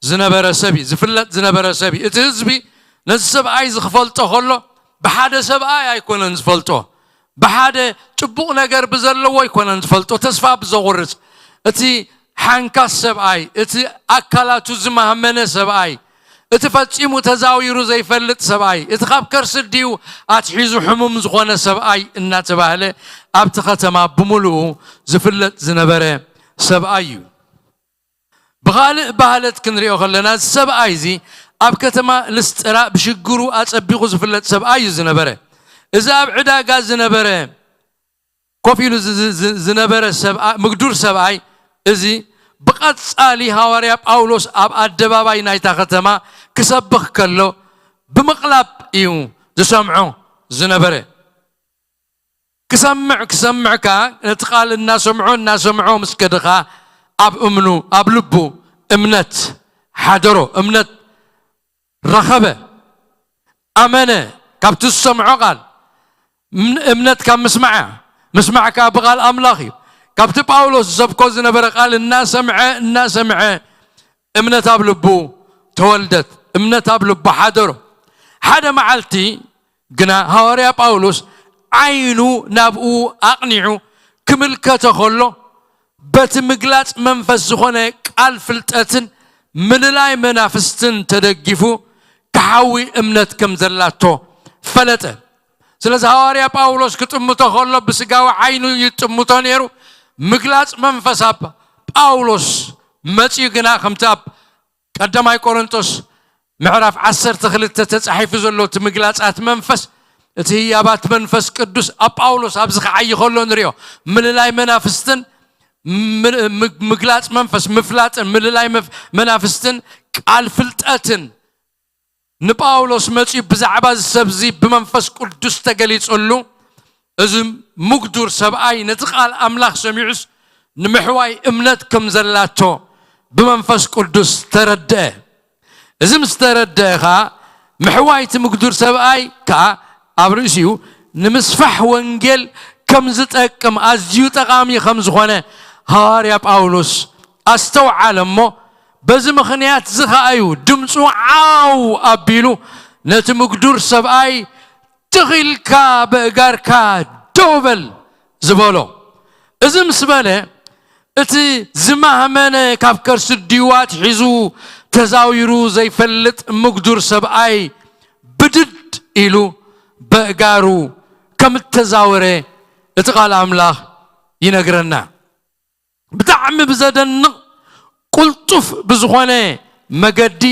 ዝነበረ ሰብ እዩ፣ ዝፍለጥ ዝነበረ ሰብ እዩ። እቲ ህዝቢ ነዚ ሰብኣይ እዚ ክፈልጦ ከሎ ብሓደ ሰብኣይ ኣይኮነን ዝፈልጦ፣ ብሓደ ጽቡቕ ነገር ብዘለዎ ኣይኮነን ዝፈልጦ፣ ተስፋ ብዘቑርጽ፣ እቲ ሓንካስ ሰብኣይ፣ እቲ ኣካላቱ ዝማህመነ ሰብኣይ፣ እቲ ፈጺሙ ተዛዊሩ ዘይፈልጥ ሰብኣይ፣ እቲ ካብ ከርሲ ኣዲኡ ኣትሒዙ ሕሙም ዝኾነ ሰብኣይ እናተባህለ ኣብቲ ከተማ ብምሉኡ ዝፍለጥ ዝነበረ ሰብኣይ እዩ። ብኻልእ ባህለት ክንሪኦ ከለና፣ እዚ ሰብኣይ እዚ ኣብ ከተማ ልስጥራ ብሽግሩ ኣጸቢቑ ዝፍለጥ ሰብኣይ እዩ ዝነበረ። እዚ ኣብ ዕዳጋ ዝነበረ፣ ኮፍ ኢሉ ዝ-፣ ዝ-፣ ዝ-፣ ዝነበረ ሰብኣ-፣ ምግዱር ሰብኣይ እዚ ብቐጻሊ ሃዋርያ ጳውሎስ ኣብ ኣደባባይ ናይታ ከተማ ክሰብኽ ከሎ ብምቕላብ እዩ ዝሰምዖ ዝነበረ። ክሰምዕ፣ ክሰምዕ ከኣ ነቲ ቃል እናሰምዖ፣ እናሰምዖ ምስ ከደ ከኣ ኣብ እምኑ፣ ኣብ ልቡ እምነት ሓደሮ፣ እምነት ረኸበ፣ ኣመነ። ካብቲ ዝሰምዖ ቃል፣ እም-፣ እምነት ካብ ምስማዕ እያ፣ ምስማዕ ከኣ ብቓል ኣምላኽ እዩ። ካብቲ ጳውሎስ ዝሰብኮ ዝነበረ ቃል እናሰምዐ፣ እናሰምዐ እምነት ኣብ ልቡ ተወልደት፣ እምነት ኣብ ልቡ ሓደሮ። ሓደ መዓልቲ ግና ሃዋርያ ጳውሎስ ዓይኑ ናብኡ ኣቕኒዑ ክምልከቶ ከሎ፣ በቲ ምግላጽ መንፈስ ዝኾነ ቃል ፍልጠትን ምልላይ መናፍስትን ተደጊፉ ክሓዊ እምነት ከም ዘላቶ ፈለጠ። ስለዚ ሃዋርያ ጳውሎስ ክጥምቶ ከሎ ብስጋዊ ዓይኑ ይጥምቶ ነይሩ። ምግላጽ መንፈስ ኣብ ጳውሎስ መጺኡ ግና ከምቲ ኣብ ቀዳማይ ቆሮንቶስ ምዕራፍ ዓሰርተ ክልተ ተጻሒፉ ዘሎ እቲ ምግላጻት መንፈስ፣ እቲ ህያባት መንፈስ ቅዱስ ኣብ ጳውሎስ ኣብዚ ክዓዪ ከሎ ንሪኦ። ምልላይ መናፍስትን ም- ም- ምግላጽ መንፈስ ምፍላጥን ምልላይ መፍ- መናፍስትን ቃል ፍልጠትን ንጳውሎስ መጺኡ ብዛዕባ እዚ ሰብዚ ብመንፈስ ቅዱስ ተገሊጹሉ። እዚ ምጉዱር ሰብኣይ ነቲ ቃል ኣምላኽ ሰሚዑስ ንምሕዋይ እምነት ከም ዘላቶ ብመንፈስ ቅዱስ ተረድአ። እዚ ምስ ተረድአ ኸኣ ምሕዋይ እቲ ምጉዱር ሰብኣይ ከኣ ኣብ ርእሲኡ ንምስፋሕ ወንጌል ከም ዝጠቅም ኣዝዩ ጠቓሚ ከም ዝኾነ ሃዋርያ ጳውሎስ ኣስተውዓለ እሞ፣ በዚ ምኽንያት እዚ ኸኣ እዩ ድምፁ ዓው ኣቢሉ ነቲ ምጉዱር ሰብኣይ ትኺልካ በእጋርካ ደው በል ዝበሎ። እዚ ምስ በለ እቲ ዝማህመነ ካብ ከርሲ ድዩ ኣትሒዙ ተዛዊሩ ዘይፈልጥ ምጉዱር ሰብኣይ ብድድ ኢሉ በእጋሩ ከም እተዛወረ እቲ ቃል ኣምላኽ ይነግረና። ብጣዕሚ ብዘደንቕ ቁልጡፍ ብዝኾነ መገዲ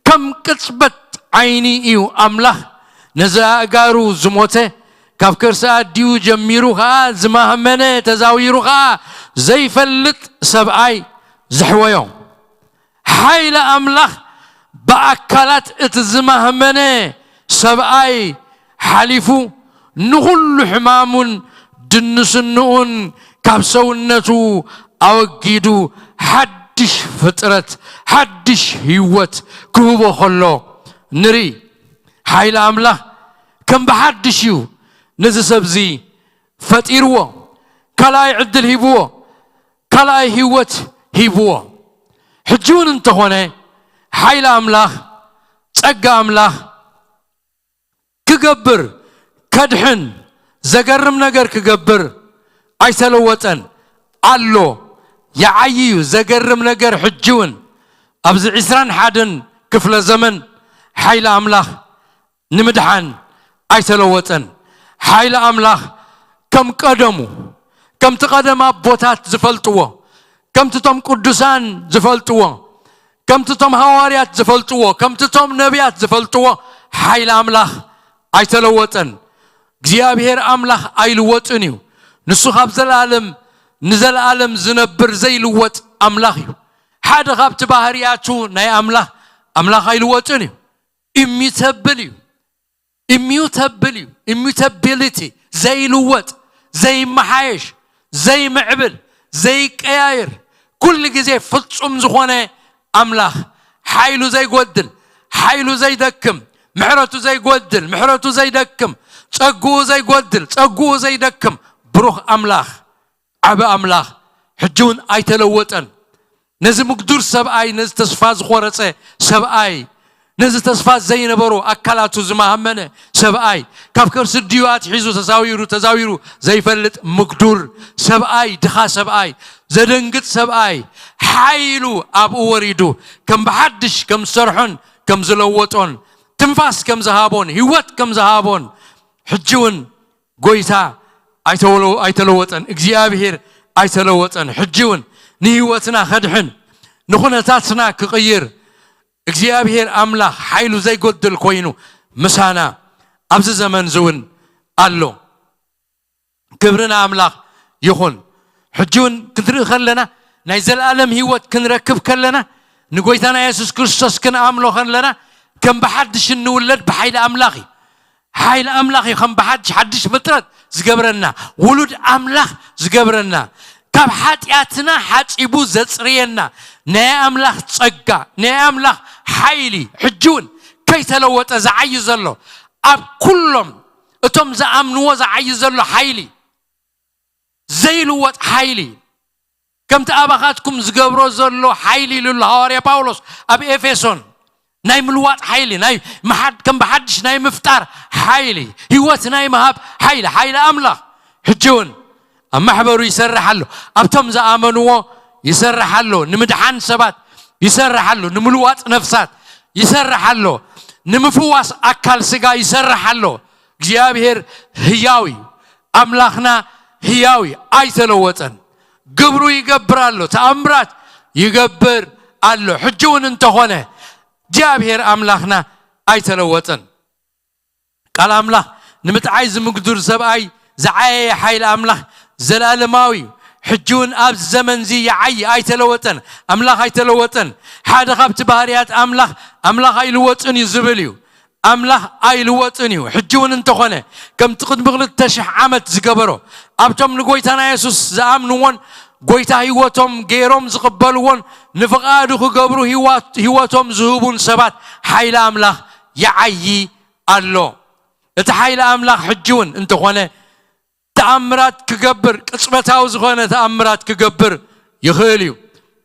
ከም ቅጽበት ዓይኒ እዩ ኣምላኽ ነዚ ኣእጋሩ ዝሞተ ካብ ከርሲ ኣዲኡ ጀሚሩ ኸኣ ዝማህመነ ተዛዊሩ ኸኣ ዘይፈልጥ ሰብኣይ ዘሕወዮ። ሓይሊ ኣምላኽ ብኣካላት እቲ ዝማህመነ ሰብኣይ ሓሊፉ ንኹሉ ሕማሙን ድንስንኡን ካብ ሰውነቱ ኣወጊዱ ሓድሽ ፍጥረት ሓድሽ ህይወት ክህቦ ከሎ ንርኢ። ሓይሊ ኣምላኽ ከም ብሓድሽ እዩ ነዚ ሰብዚ ፈጢርዎ። ካልኣይ ዕድል ሂብዎ። ካልኣይ ህይወት ሂብዎ። ሕጂ እውን እንተኾነ ሓይሊ ኣምላኽ ጸጋ ኣምላኽ ክገብር ከድሕን ዘገርም ነገር ክገብር ኣይተለወጠን ኣሎ። ይዓዪ እዩ ዘገርም ነገር። ሕጂ እውን ኣብዚ ዕስራን ሓደን ክፍለ ዘመን ሓይሊ ኣምላኽ ንምድሓን ኣይተለወጠን። ሓይሊ ኣምላኽ ከም ቀደሙ፣ ከምቲ ቀደም ኣቦታት ዝፈልጥዎ፣ ከምቲ ቶም ቅዱሳን ዝፈልጥዎ፣ ከምቲ ቶም ሃዋርያት ዝፈልጥዎ፣ ከምቲ ቶም ነቢያት ዝፈልጥዎ ሓይሊ ኣምላኽ ኣይተለወጠን። እግዚኣብሔር ኣምላኽ ኣይልወጥን እዩ። ንሱ ካብ ዘለኣለም ንዘለኣለም ዝነብር ዘይልወጥ ኣምላኽ እዩ። ሓደ ካብቲ ባህርያቱ ናይ ኣምላኽ፣ ኣምላኽ ኣይልወጥን እዩ። ኢሚተብል እዩ። ኢሚዩተብል እዩ። ኢሚዩተቢሊቲ፣ ዘይልወጥ፣ ዘይመሓየሽ፣ ዘይምዕብል፣ ዘይቀያየር፣ ኩሉ ግዜ ፍጹም ዝኾነ ኣምላኽ፣ ሓይሉ ዘይጎድል፣ ሓይሉ ዘይደክም፣ ምሕረቱ ዘይጎድል፣ ምሕረቱ ዘይደክም፣ ጸግኡ ዘይጎድል፣ ጸግኡ ዘይደክም ብሩኽ ኣምላኽ፣ ዓቢ ኣምላኽ ሕጂ እውን ኣይተለወጠን። ነዚ ምጉዱር ሰብኣይ፣ ነዚ ተስፋ ዝቆረጸ ሰብኣይ፣ ነዚ ተስፋ ዘይነበሮ ኣካላቱ ዝማህመነ ሰብኣይ፣ ካብ ከርሲ ኣዲኡ ኣትሒዙ ተዛዊሩ ተዛዊሩ ዘይፈልጥ ምጉዱር ሰብኣይ፣ ድኻ ሰብኣይ፣ ዘደንግጽ ሰብኣይ፣ ሓይሉ ኣብኡ ወሪዱ ከም ብሓድሽ ከም ዝሰርሖን ከም ዝለወጦን፣ ትንፋስ ከም ዝሃቦን ህይወት ከም ዝሃቦን፣ ሕጂ እውን ጎይታ ኣይተወለ- ኣይተለወጠን። እግዚኣብሔር ኣይተለወጠን። ሕጂ እውን ንህይወትና ከድሕን፣ ንኹነታትና ክቕይር እግዚኣብሔር ኣምላኽ ሓይሉ ዘይጎድል ኮይኑ ምሳና ኣብዚ ዘመን እዚ እውን ኣሎ። ክብሪ ንኣምላኽ ይኹን። ሕጂ እውን ክንርኢ ከለና፣ ናይ ዘለኣለም ህይወት ክንረክብ ከለና፣ ንጎይታና የሱስ ክርስቶስ ክንኣምኖ ከለና፣ ከም ብሓድሽ እንውለድ ብሓይሊ ኣምላኽ እዩ። ሓይሊ ኣምላኽ እዩ ከም ብሓድሽ ሓድሽ ፍጥረት ዝገብረና፣ ውሉድ ኣምላኽ ዝገብረና፣ ካብ ሓጢኣትና ሓጺቡ ዘጽርየና፣ ናይ ኣምላኽ ጸጋ፣ ናይ ኣምላኽ ሓይሊ ሕጂ እውን ከይተለወጠ ዝዓዪ ዘሎ፣ ኣብ ኩሎም እቶም ዝኣምንዎ ዝዓዪ ዘሎ ሓይሊ፣ ዘይልወጥ ሓይሊ፣ ከምቲ ኣባኻትኩም ዝገብሮ ዘሎ ሓይሊ ኢሉ ኣሎ ሃዋርያ ጳውሎስ ኣብ ኤፌሶን። ናይ ምልዋጥ ሓይሊ፣ ናይ መሓድ ከም ብሓድሽ ናይ ምፍጣር ሓይሊ፣ ህይወት ናይ ምሃብ ሓይሊ፣ ሓይሊ ኣምላኽ ሕጂ እውን ኣብ ማሕበሩ ይሰርሕ ኣሎ። ኣብቶም ዝኣመንዎ ይሰርሕ ኣሎ። ንምድሓን ሰባት ይሰርሕ ኣሎ። ንምልዋጥ ነፍሳት ይሰርሕ ኣሎ። ንምፍዋስ ኣካል ስጋ ይሰርሕ ኣሎ። እግዚኣብሔር ህያው እዩ። ኣምላኽና ህያው እዩ፣ ኣይተለወጠን። ግብሩ ይገብር ኣሎ፣ ተኣምራት ይገብር ኣሎ። ሕጂ እውን እንተኾነ እግዚኣብሔር ኣምላኽና ኣይተለወጠን። ቃል ኣምላኽ ንምጥዓይ ዝምግዱር ሰብኣይ ዝዓየየ ሓይሊ ኣምላኽ ዘለኣለማዊ እዩ። ሕጂ እውን ኣብዚ ዘመን እዚ ይዓዪ፣ ኣይተለወጠን። ኣምላኽ ኣይተለወጠን። ሓደ ካብቲ ባህርያት ኣምላኽ፣ ኣምላኽ ኣይልወጥን እዩ ዝብል እዩ። ኣምላኽ ኣይልወጥን እዩ። ሕጂ እውን እንተኾነ ከምቲ ቅድሚ ክልተ ሽሕ ዓመት ዝገበሮ ኣብቶም ንጎይታና የሱስ ዝኣምንዎን ጎይታ ህይወቶም ገይሮም ዝቕበልዎን ንፍቓዱ ክገብሩ ህይወት-፣ ህይወቶም ዝህቡን ሰባት ሓይሊ ኣምላኽ ይዓዪ ኣሎ። እቲ ሓይሊ ኣምላኽ ሕጂ እውን እንተኾነ ተኣምራት ክገብር፣ ቅጽበታዊ ዝኾነ ተኣምራት ክገብር ይኽእል እዩ።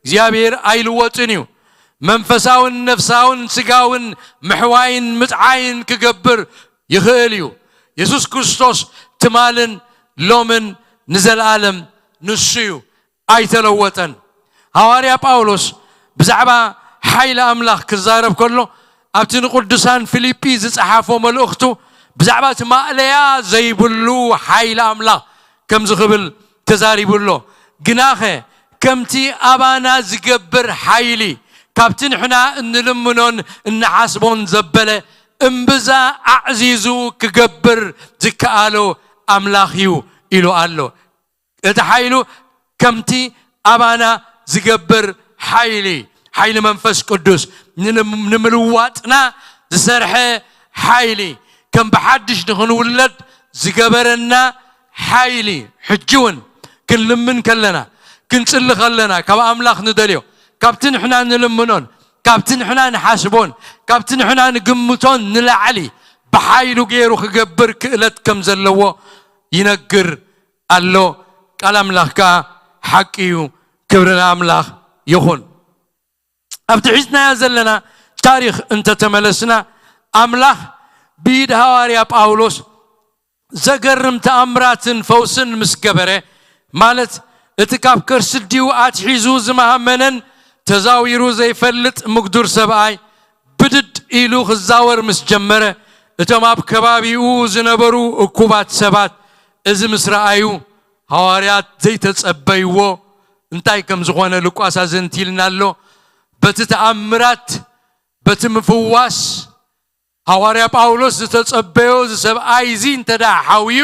እግዚኣብሔር ኣይልወጥን እዩ። መንፈሳውን ነፍሳውን ስጋውን ምሕዋይን ምጥዓይን ክገብር ይኽእል እዩ። የሱስ ክርስቶስ ትማልን ሎምን ንዘለኣለም ንሱ እዩ፣ ኣይተለወጠን። ሃዋርያ ጳውሎስ ብዛዕባ ሓይሊ ኣምላኽ ክዛረብ ከሎ ኣብቲ ንቅዱሳን ፊልጲ ዝጸሓፎ መልእኽቱ ብዛዕባ እቲ ማእለያ ዘይብሉ ሓይሊ ኣምላኽ ከምዚ ክብል ተዛሪቡ ኣሎ። ግናኸ ከምቲ ኣባና ዝገብር ሓይሊ ካብቲ ንሕና እንልምኖን እንሓስቦን ዘበለ እምብዛ ኣዕዚዙ ክገብር ዝከኣሎ ኣምላኽ እዩ ኢሉ ኣሎ። እቲ ሓይሉ ከምቲ ኣባና ዝገብር ሓይሊ፣ ሓይሊ መንፈስ ቅዱስ ንንም-፣ ንምልዋጥና ዝሰርሐ ሓይሊ፣ ከም ብሓድሽ ንኽንውለድ ዝገበረና ሓይሊ፣ ሕጂ እውን ክንልምን ከለና፣ ክንጽሊ ከለና፣ ካብ ኣምላኽ ንደልዮ፣ ካብቲ ንሕና ንልምኖን፣ ካብቲ ንሕና ንሓስቦን፣ ካብቲ ንሕና ንግምቶን ንላዕሊ ብሓይሉ ገይሩ ክገብር ክእለት ከም ዘለዎ ይነግር ኣሎ። ቃል ኣምላኽ ከኣ ሓቂ እዩ። ክብሪ ንኣምላኽ ይኹን። ኣብቲ ሒዝናዮ ዘለና ታሪኽ እንተተመለስና፣ ኣምላኽ ብኢድ ሃዋርያ ጳውሎስ ዘገርም ተኣምራትን ፈውስን ምስ ገበረ፣ ማለት እቲ ካብ ከርሲ ኣዲኡ ኣትሒዙ ዝመሃመነን ተዛዊሩ ዘይፈልጥ ምጉዱር ሰብኣይ ብድድ ኢሉ ክዛወር ምስ ጀመረ፣ እቶም ኣብ ከባቢኡ ዝነበሩ እኩባት ሰባት እዚ ምስ ረኣዩ፣ ሃዋርያት ዘይተጸበይዎ እንታይ ከም ዝኾነ ሉቃስ ኣዘንቲልና ኣሎ። በቲ ተኣምራት፣ በቲ ምፍዋስ፣ ሃዋርያ ጳውሎስ ዝተጸበዮ እዚ ሰብኣይ እዚ እንተ ደኣ ሓውዩ፣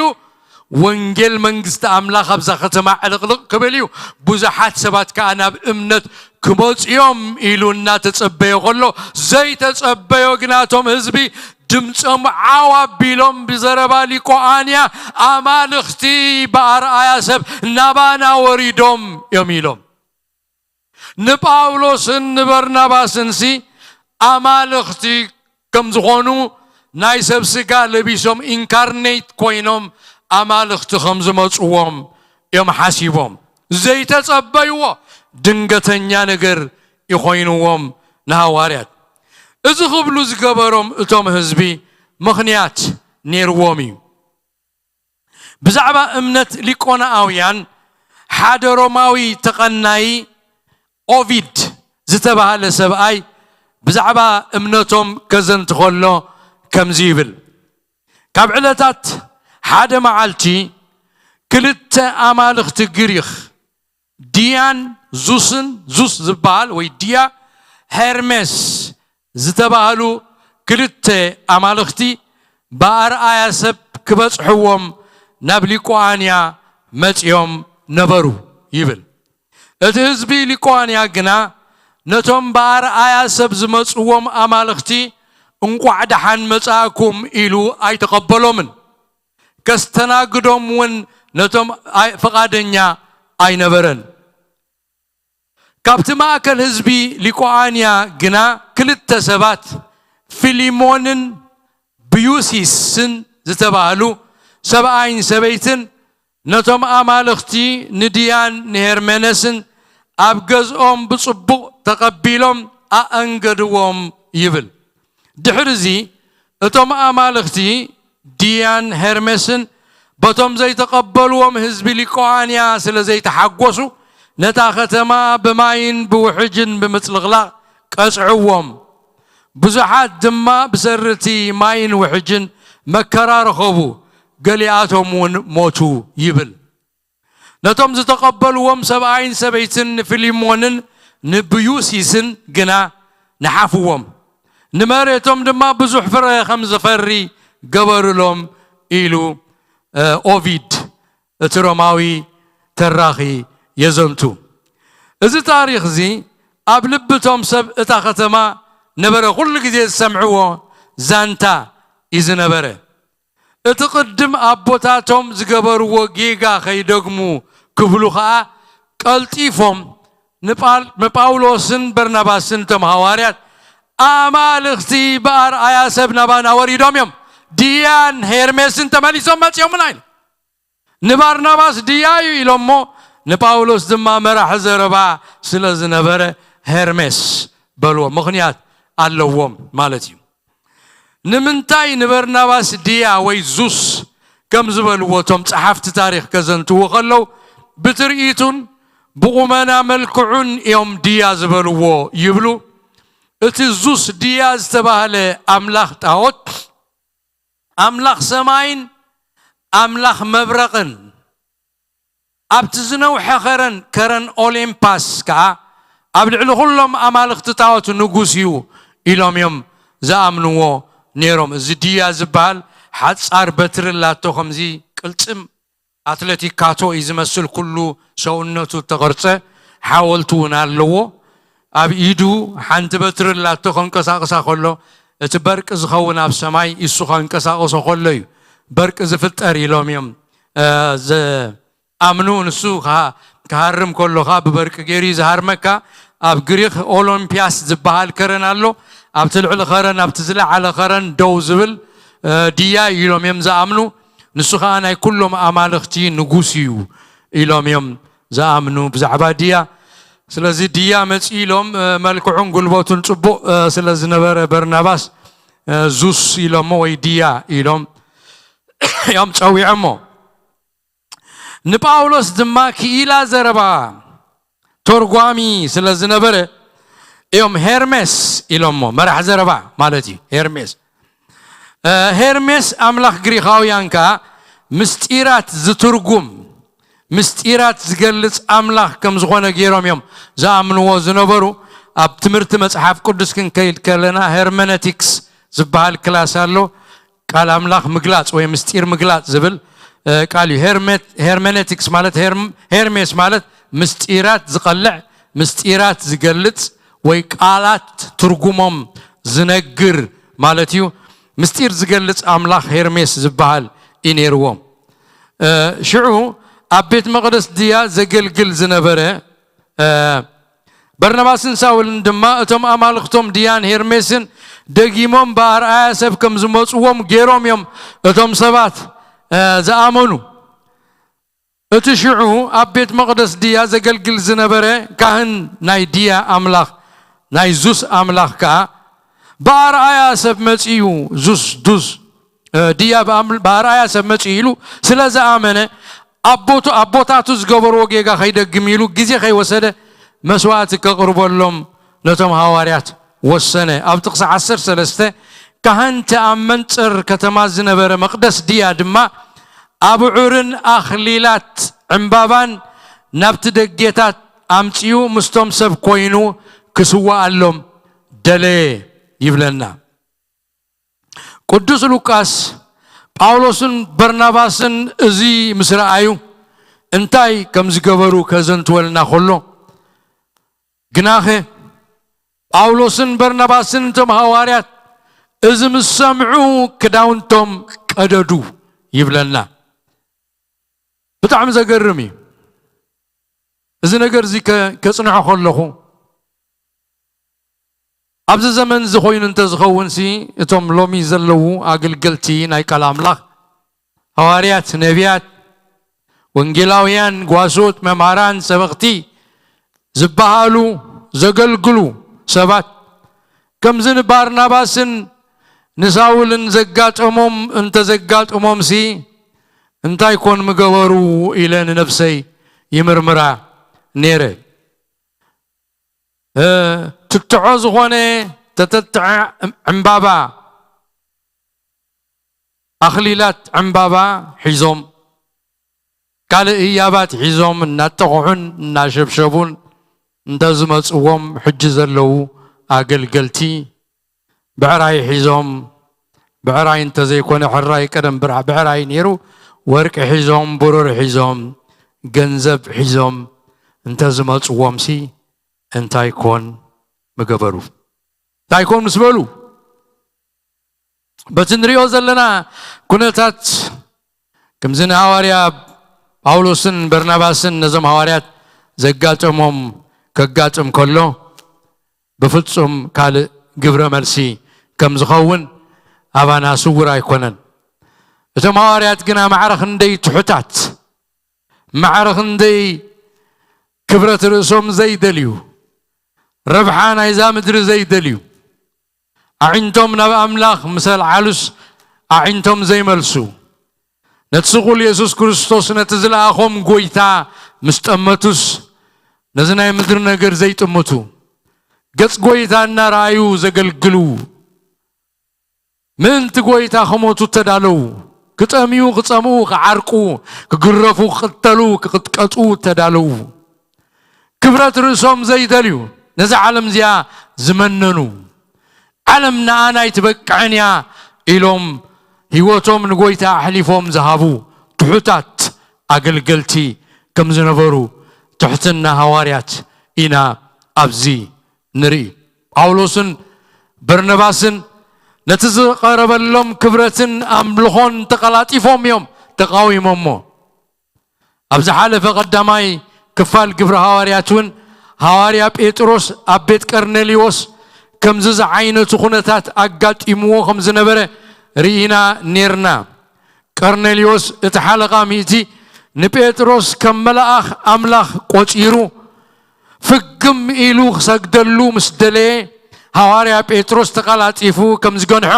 ወንጌል መንግስቲ ኣምላኽ ኣብዛ ከተማ ዕልቕልቕ ክብል እዩ፣ ብዙሓት ሰባት ከኣ ናብ እምነት ክመጹ እዮም ኢሉ እናተጸበዮ ከሎ፣ ዘይተጸበዮ ግና እቶም ህዝቢ ድምጾም ዓው ኣቢሎም ብዘረባ ሊቆኣንያ፣ "ኣማልኽቲ ብኣርኣያ ሰብ ናባና ወሪዶም እዮም" ኢሎም። ንጳውሎስን ንበርናባስንሲ ኣማልኽቲ ከም ዝኾኑ፣ ናይ ሰብ ስጋ ለቢሶም፣ ኢንካርኔት ኮይኖም ኣማልኽቲ ከም ዝመጽዎም እዮም ሓሲቦም። ዘይተጸበይዎ ድንገተኛ ነገር ይኾይንዎም ንሃዋርያት። እዚ ክብሉ ዝገበሮም እቶም ህዝቢ ምኽንያት ነይርዎም እዩ። ብዛዕባ እምነት ሊቆናኣውያን ሓደ ሮማዊ ተቐናዪ ኦቪድ ዝተባህለ ሰብኣይ ብዛዕባ እምነቶም ከዘንት ከሎ ከምዚ ይብል፣ "ካብ ዕለታት ሓደ መዓልቲ ክልተ ኣማልኽቲ ግሪኽ፣ ዲያን ዙስን፣ ዙስ ዝበሃል ወይ ዲያ፣ ሄርሜስ ዝተባህሉ ክልተ ኣማልኽቲ ብኣርኣያ ሰብ ክበጽሕዎም ናብ ሊቆኣንያ መጺኦም ነበሩ" ይብል። እቲ ህዝቢ ሊቆኣንያ ግና ነቶም ብኣርኣያ ሰብ ዝመጽዎም ኣማልኽቲ "እንቋዕ ደሓን መጻእኩም" ኢሉ ኣይተቐበሎምን። ከስተናግዶም እውን ነቶም ኣይ-፣ ፍቓደኛ ኣይነበረን። ካብቲ ማእከል ህዝቢ ሊቆኣንያ ግና ክልተ ሰባት፣ ፊሊሞንን ብዩሲስን ዝተባህሉ ሰብኣይን ሰበይትን፣ ነቶም ኣማልኽቲ ንድያን ንሄርሜነስን ኣብ ገዝኦም ብጽቡቕ ተቐቢሎም ኣኣንገድዎም ይብል። ድሕርዚ እቶም ኣማልኽቲ ድያን ሄርሜስን በቶም ዘይተቐበልዎም ህዝቢ ሊቆኣንያ ስለ ዘይተሓጎሱ፣ ነታ ከተማ ብማይን ብውሕጅን ብምጽልቕላቕ ቀጽዕዎም። ብዙሓት ድማ ብሰሪ እቲ ማይን ውሕጅን መከራ ረኸቡ፣ ገሊኣቶም እውን ሞቱ ይብል። ነቶም ዝተቐበልዎም ሰብኣይን ሰበይትን ንፊሊሞንን ንብዩሲስን ግና ንሓፍዎም፣ ንመሬቶም ድማ ብዙሕ ፍረ ከም ዝፈሪ ገበሩሎም ኢሉ ኦቪድ እቲ ሮማዊ ተራኺ የዘንቱ። እዚ ታሪኽ እዚ ኣብ ልብቶም ሰብ እታ ከተማ ነበረ። ኩሉ ግዜ ዝሰምዕዎ ዛንታ እዩ ዝነበረ። እቲ ቅድም ኣቦታቶም ዝገበርዎ ጌጋ ከይደግሙ ክብሉ ኸኣ ቀልጢፎም ንጳል- ንጳውሎስን በርናባስን እቶም ሃዋርያት ኣማልኽቲ ብኣርኣያ ሰብ ናባና ወሪዶም እዮም፣ ድያን ሄርሜስን ተመሊሶም መጺኦምና ኢሉ። ንባርናባስ ድያ እዩ ኢሎሞ፣ ንጳውሎስ ድማ መራሒ ዘረባ ስለ ዝነበረ ሄርሜስ በልዎ። ምኽንያት ኣለዎም ማለት እዩ። ንምንታይ ንበርናባስ ድያ ወይ ዙስ ከም ዝበልዎ እቶም ጸሓፍቲ ታሪኽ ከዘንትዉ ከለዉ ብትርኢቱን ብቑመና መልክዑን እዮም ድያ ዝበልዎ ይብሉ። እቲ ዙስ ድያ ዝተባህለ ኣምላኽ ጣዖት ኣምላኽ ሰማይን ኣምላኽ መብረቕን ኣብቲ ዝነውሐ ኸረን ከረን ኦሊምፓስ ከኣ ኣብ ልዕሊ ኩሎም ኣማልኽቲ ጣዖት ንጉስ እዩ ኢሎም እዮም ዝኣምንዎ ነይሮም። እዚ ድያ ዝበሃል ሓጻር በትሪ ኣላቶ፣ ከምዚ ቅልጽም ኣትለቲካቶ እዩ ዝመስል፣ ኩሉ ሰውነቱ እተቐርጸ ሓወልቲ እውን ኣለዎ። ኣብ ኢዱ ሓንቲ በትሪ ኣላቶ፣ ከንቀሳቕሳ ከሎ እቲ በርቂ ዝኸውን ኣብ ሰማይ እሱ ከንቀሳቕሶ ከሎ እዩ በርቂ ዝፍጠር ኢሎም እዮም ዝኣምኑ። ንሱ ክሃርም ከሎ ከዓ ብበርቂ ገይሩ እዩ ዝሃርመካ። ኣብ ግሪክ ኦሎምፒያስ ዝበሃል ከረን ኣሎ። ኣብቲ ልዕሊ ከረን ኣብቲ ዝለዓለ ከረን ደው ዝብል ድያ ኢሎም እዮም ዝኣምኑ። ንሱ ከዓ ናይ ኩሎም ኣማልኽቲ ንጉስ እዩ ኢሎም እዮም ዝኣምኑ ብዛዕባ ድያ። ስለዚ ድያ መፂ ኢሎም መልክዑን ጉልበቱን ፅቡቕ ስለ ዝነበረ በርናባስ ዙስ ኢሎሞ ወይ ድያ ኢሎም እዮም ፀዊዖሞ። ንጳውሎስ ድማ ክኢላ ዘረባ ተርጓሚ ስለ ዝነበረ እዮም ሄርሜስ ኢሎሞ። መራሕ ዘረባ ማለት እዩ ሄርሜስ። ሄርሜስ ኣምላኽ ግሪኻውያን ከኣ ምስጢራት ዝትርጉም ምስጢራት ዝገልጽ ኣምላኽ ከም ዝኾነ ገይሮም እዮም ዝኣምንዎ ዝነበሩ። ኣብ ትምህርቲ መጽሓፍ ቅዱስ ክንከይድ ከለና ሄርመነቲክስ ዝበሃል ክላስ ኣሎ። ቃል ኣምላኽ ምግላጽ ወይ ምስጢር ምግላጽ ዝብል ቃል እዩ። ሄርሜኔቲክስ ማለት ሄርሜስ ማለት ምስጢራት ዝቐልዕ፣ ምስጢራት ዝገልጽ ወይ ቃላት ትርጉሞም ዝነግር ማለት እዩ። ምስጢር ዝገልጽ ኣምላኽ ሄርሜስ ዝበሃል እዩ ነይርዎም። ሽዑ ኣብ ቤት መቕደስ ድያ ዘገልግል ዝነበረ በርናባስን ሳውልን ድማ እቶም ኣማልኽቶም ድያን ሄርሜስን ደጊሞም ብኣርኣያ ሰብ ከም ዝመጽዎም ገይሮም እዮም እቶም ሰባት ዝኣመኑ። እቲ ሽዑ ኣብ ቤት መቕደስ ድያ ዘገልግል ዝነበረ ካህን ናይ ድያ ኣምላኽ ናይ ዙስ ኣምላኽ ከኣ ብኣርኣያ ሰብ መጺኡ ዙስ ዱስ ድያ ብኣርኣያ ሰብ መጺኡ ኢሉ ስለ ዝኣመነ ኣቦታቱ ዝገበርዎ ጌጋ ከይደግም ኢሉ ግዜ ከይወሰደ መስዋእቲ ከቕርበሎም ነቶም ሃዋርያት ወሰነ። ኣብ ጥቕሲ ዓሰርተ ሰለስተ ካህንቲ ኣብ መንጽር ከተማ ዝነበረ መቕደስ ድያ ድማ ኣብዑርን ኣኽሊላት ዕምባባን ናብቲ ደጌታት ኣምጺኡ ምስቶም ሰብ ኮይኑ ክስዋኣሎም ደለየ ይብለና። ቅዱስ ሉቃስ ጳውሎስን በርናባስን እዚ ምስ ረኣዩ እንታይ ከም ዝገበሩ ከዘንትወልና ከሎ ግናኸ ጳውሎስን በርናባስን እቶም ሃዋርያት እዚ ምስ ሰምዑ ክዳውንቶም ቀደዱ ይብለና። ብጣዕሚ ዘገርም እዩ። እዚ ነገር እዚ ከጽንዖ ከለኹ ኣብዚ ዘመን እዚ ኮይኑ እንተዝኸውን ሲ እቶም ሎሚ ዘለዉ ኣገልገልቲ ናይ ቃል ኣምላኽ ሃዋርያት፣ ነቢያት፣ ወንጌላውያን፣ ጓሶት፣ መምሃራን፣ ሰበኽቲ ዝበሃሉ ዘገልግሉ ሰባት ከምዚ ንባርናባስን ንሳውልን ዘጋጠሞም እንተዘጋጥሞምሲ እንታይ ኮን ምገበሩ ኢለ ንነፍሰይ ይምርምራ ነይረ። እ፣ ትትዖ ዝኾነ ተተትዐ ዕምባባ፣ ኣኽሊላት ዕምባባ ሒዞም፣ ካልእ ህያባት ሒዞም እናጠቕዑን እናሸብሸቡን እንተዝመጽዎም፣ ሕጂ ዘለዉ ኣገልገልቲ ብዕራይ ሒዞም፣ ብዕራይ እንተዘይኮነ ሕራይ ቀደም ብራ-፣ ብዕራይ ነይሩ፣ ወርቂ ሒዞም፣ ብሩር ሒዞም፣ ገንዘብ ሒዞም እንተዝመጽዎምሲ እንታይ ኮን ምገበሩ? እንታይ ኮን ምስ በሉ? በቲ ንሪኦ ዘለና ኩነታት፣ ከምዚ ንሃዋርያ ጳውሎስን በርናባስን ነዞም ሃዋርያት ዘጋጠሞም ከጋጥም ከሎ፣ ብፍጹም ካልእ ግብረ መልሲ ከም ዝኸውን ኣባና ስውር ኣይኮነን። እቶም ሃዋርያት ግና ማዕረ ክንደይ ትሑታት፣ ማዕረ ክንደይ ክብረት ርእሶም ዘይደልዩ፣ ረብሓ ናይዛ ምድሪ ዘይደልዩ፣ ኣዒንቶም ናብ ኣምላኽ ምስ ኣልዓሉስ ኣዒንቶም ዘይመልሱ፣ ነቲ ስቑል የሱስ ክርስቶስ ነቲ ዝለኣኾም ጐይታ ምስ ጠመቱስ፣ ነዚ ናይ ምድሪ ነገር ዘይጥምቱ፣ ገጽ ጐይታ እናረኣዩ ዘገልግሉ፣ ምእንቲ ጐይታ ክሞቱ እተዳለዉ፣ ክጠምዩ፣ ክጸምኡ፣ ክዓርቁ፣ ክግረፉ፣ ክቕተሉ፣ ክቕጥቀጡ እተዳለዉ፣ ክብረት ርእሶም ዘይደልዩ፣ ነዛ ዓለም እዚኣ ዝመነኑ፣ ዓለም ንኣና ኣይትበቅዕን እያ ኢሎም ህይወቶም ንጐይታ ኣሕሊፎም ዝሃቡ ትሑታት ኣገልገልቲ ከም ዝነበሩ ትሕትና ሃዋርያት ኢና ኣብዚ ንርኢ። ጳውሎስን በርነባስን ነቲ ዝቐረበሎም ክብረትን ኣምልኾን ተቐላጢፎም እዮም ተቃዊሞሞ። ኣብ ዝሓለፈ ቀዳማይ ክፋል ግብሪ ሃዋርያት እውን ሃዋርያ ጴጥሮስ ኣብ ቤት ቀርኔሌዎስ ከምዚ ዝዓይነቱ ኩነታት ኣጋጢምዎ ከም ዝነበረ ርኢና ኔርና። ቀርኔሌዎስ እቲ ሓለቓ ሚእቲ ንጴጥሮስ ከም መልኣኽ ኣምላኽ ቆጺሩ ፍግም ኢሉ ክሰግደሉ ምስ ደለየ፣ ሃዋርያ ጴጥሮስ ተቐላጢፉ ከም ዝገንሖ፣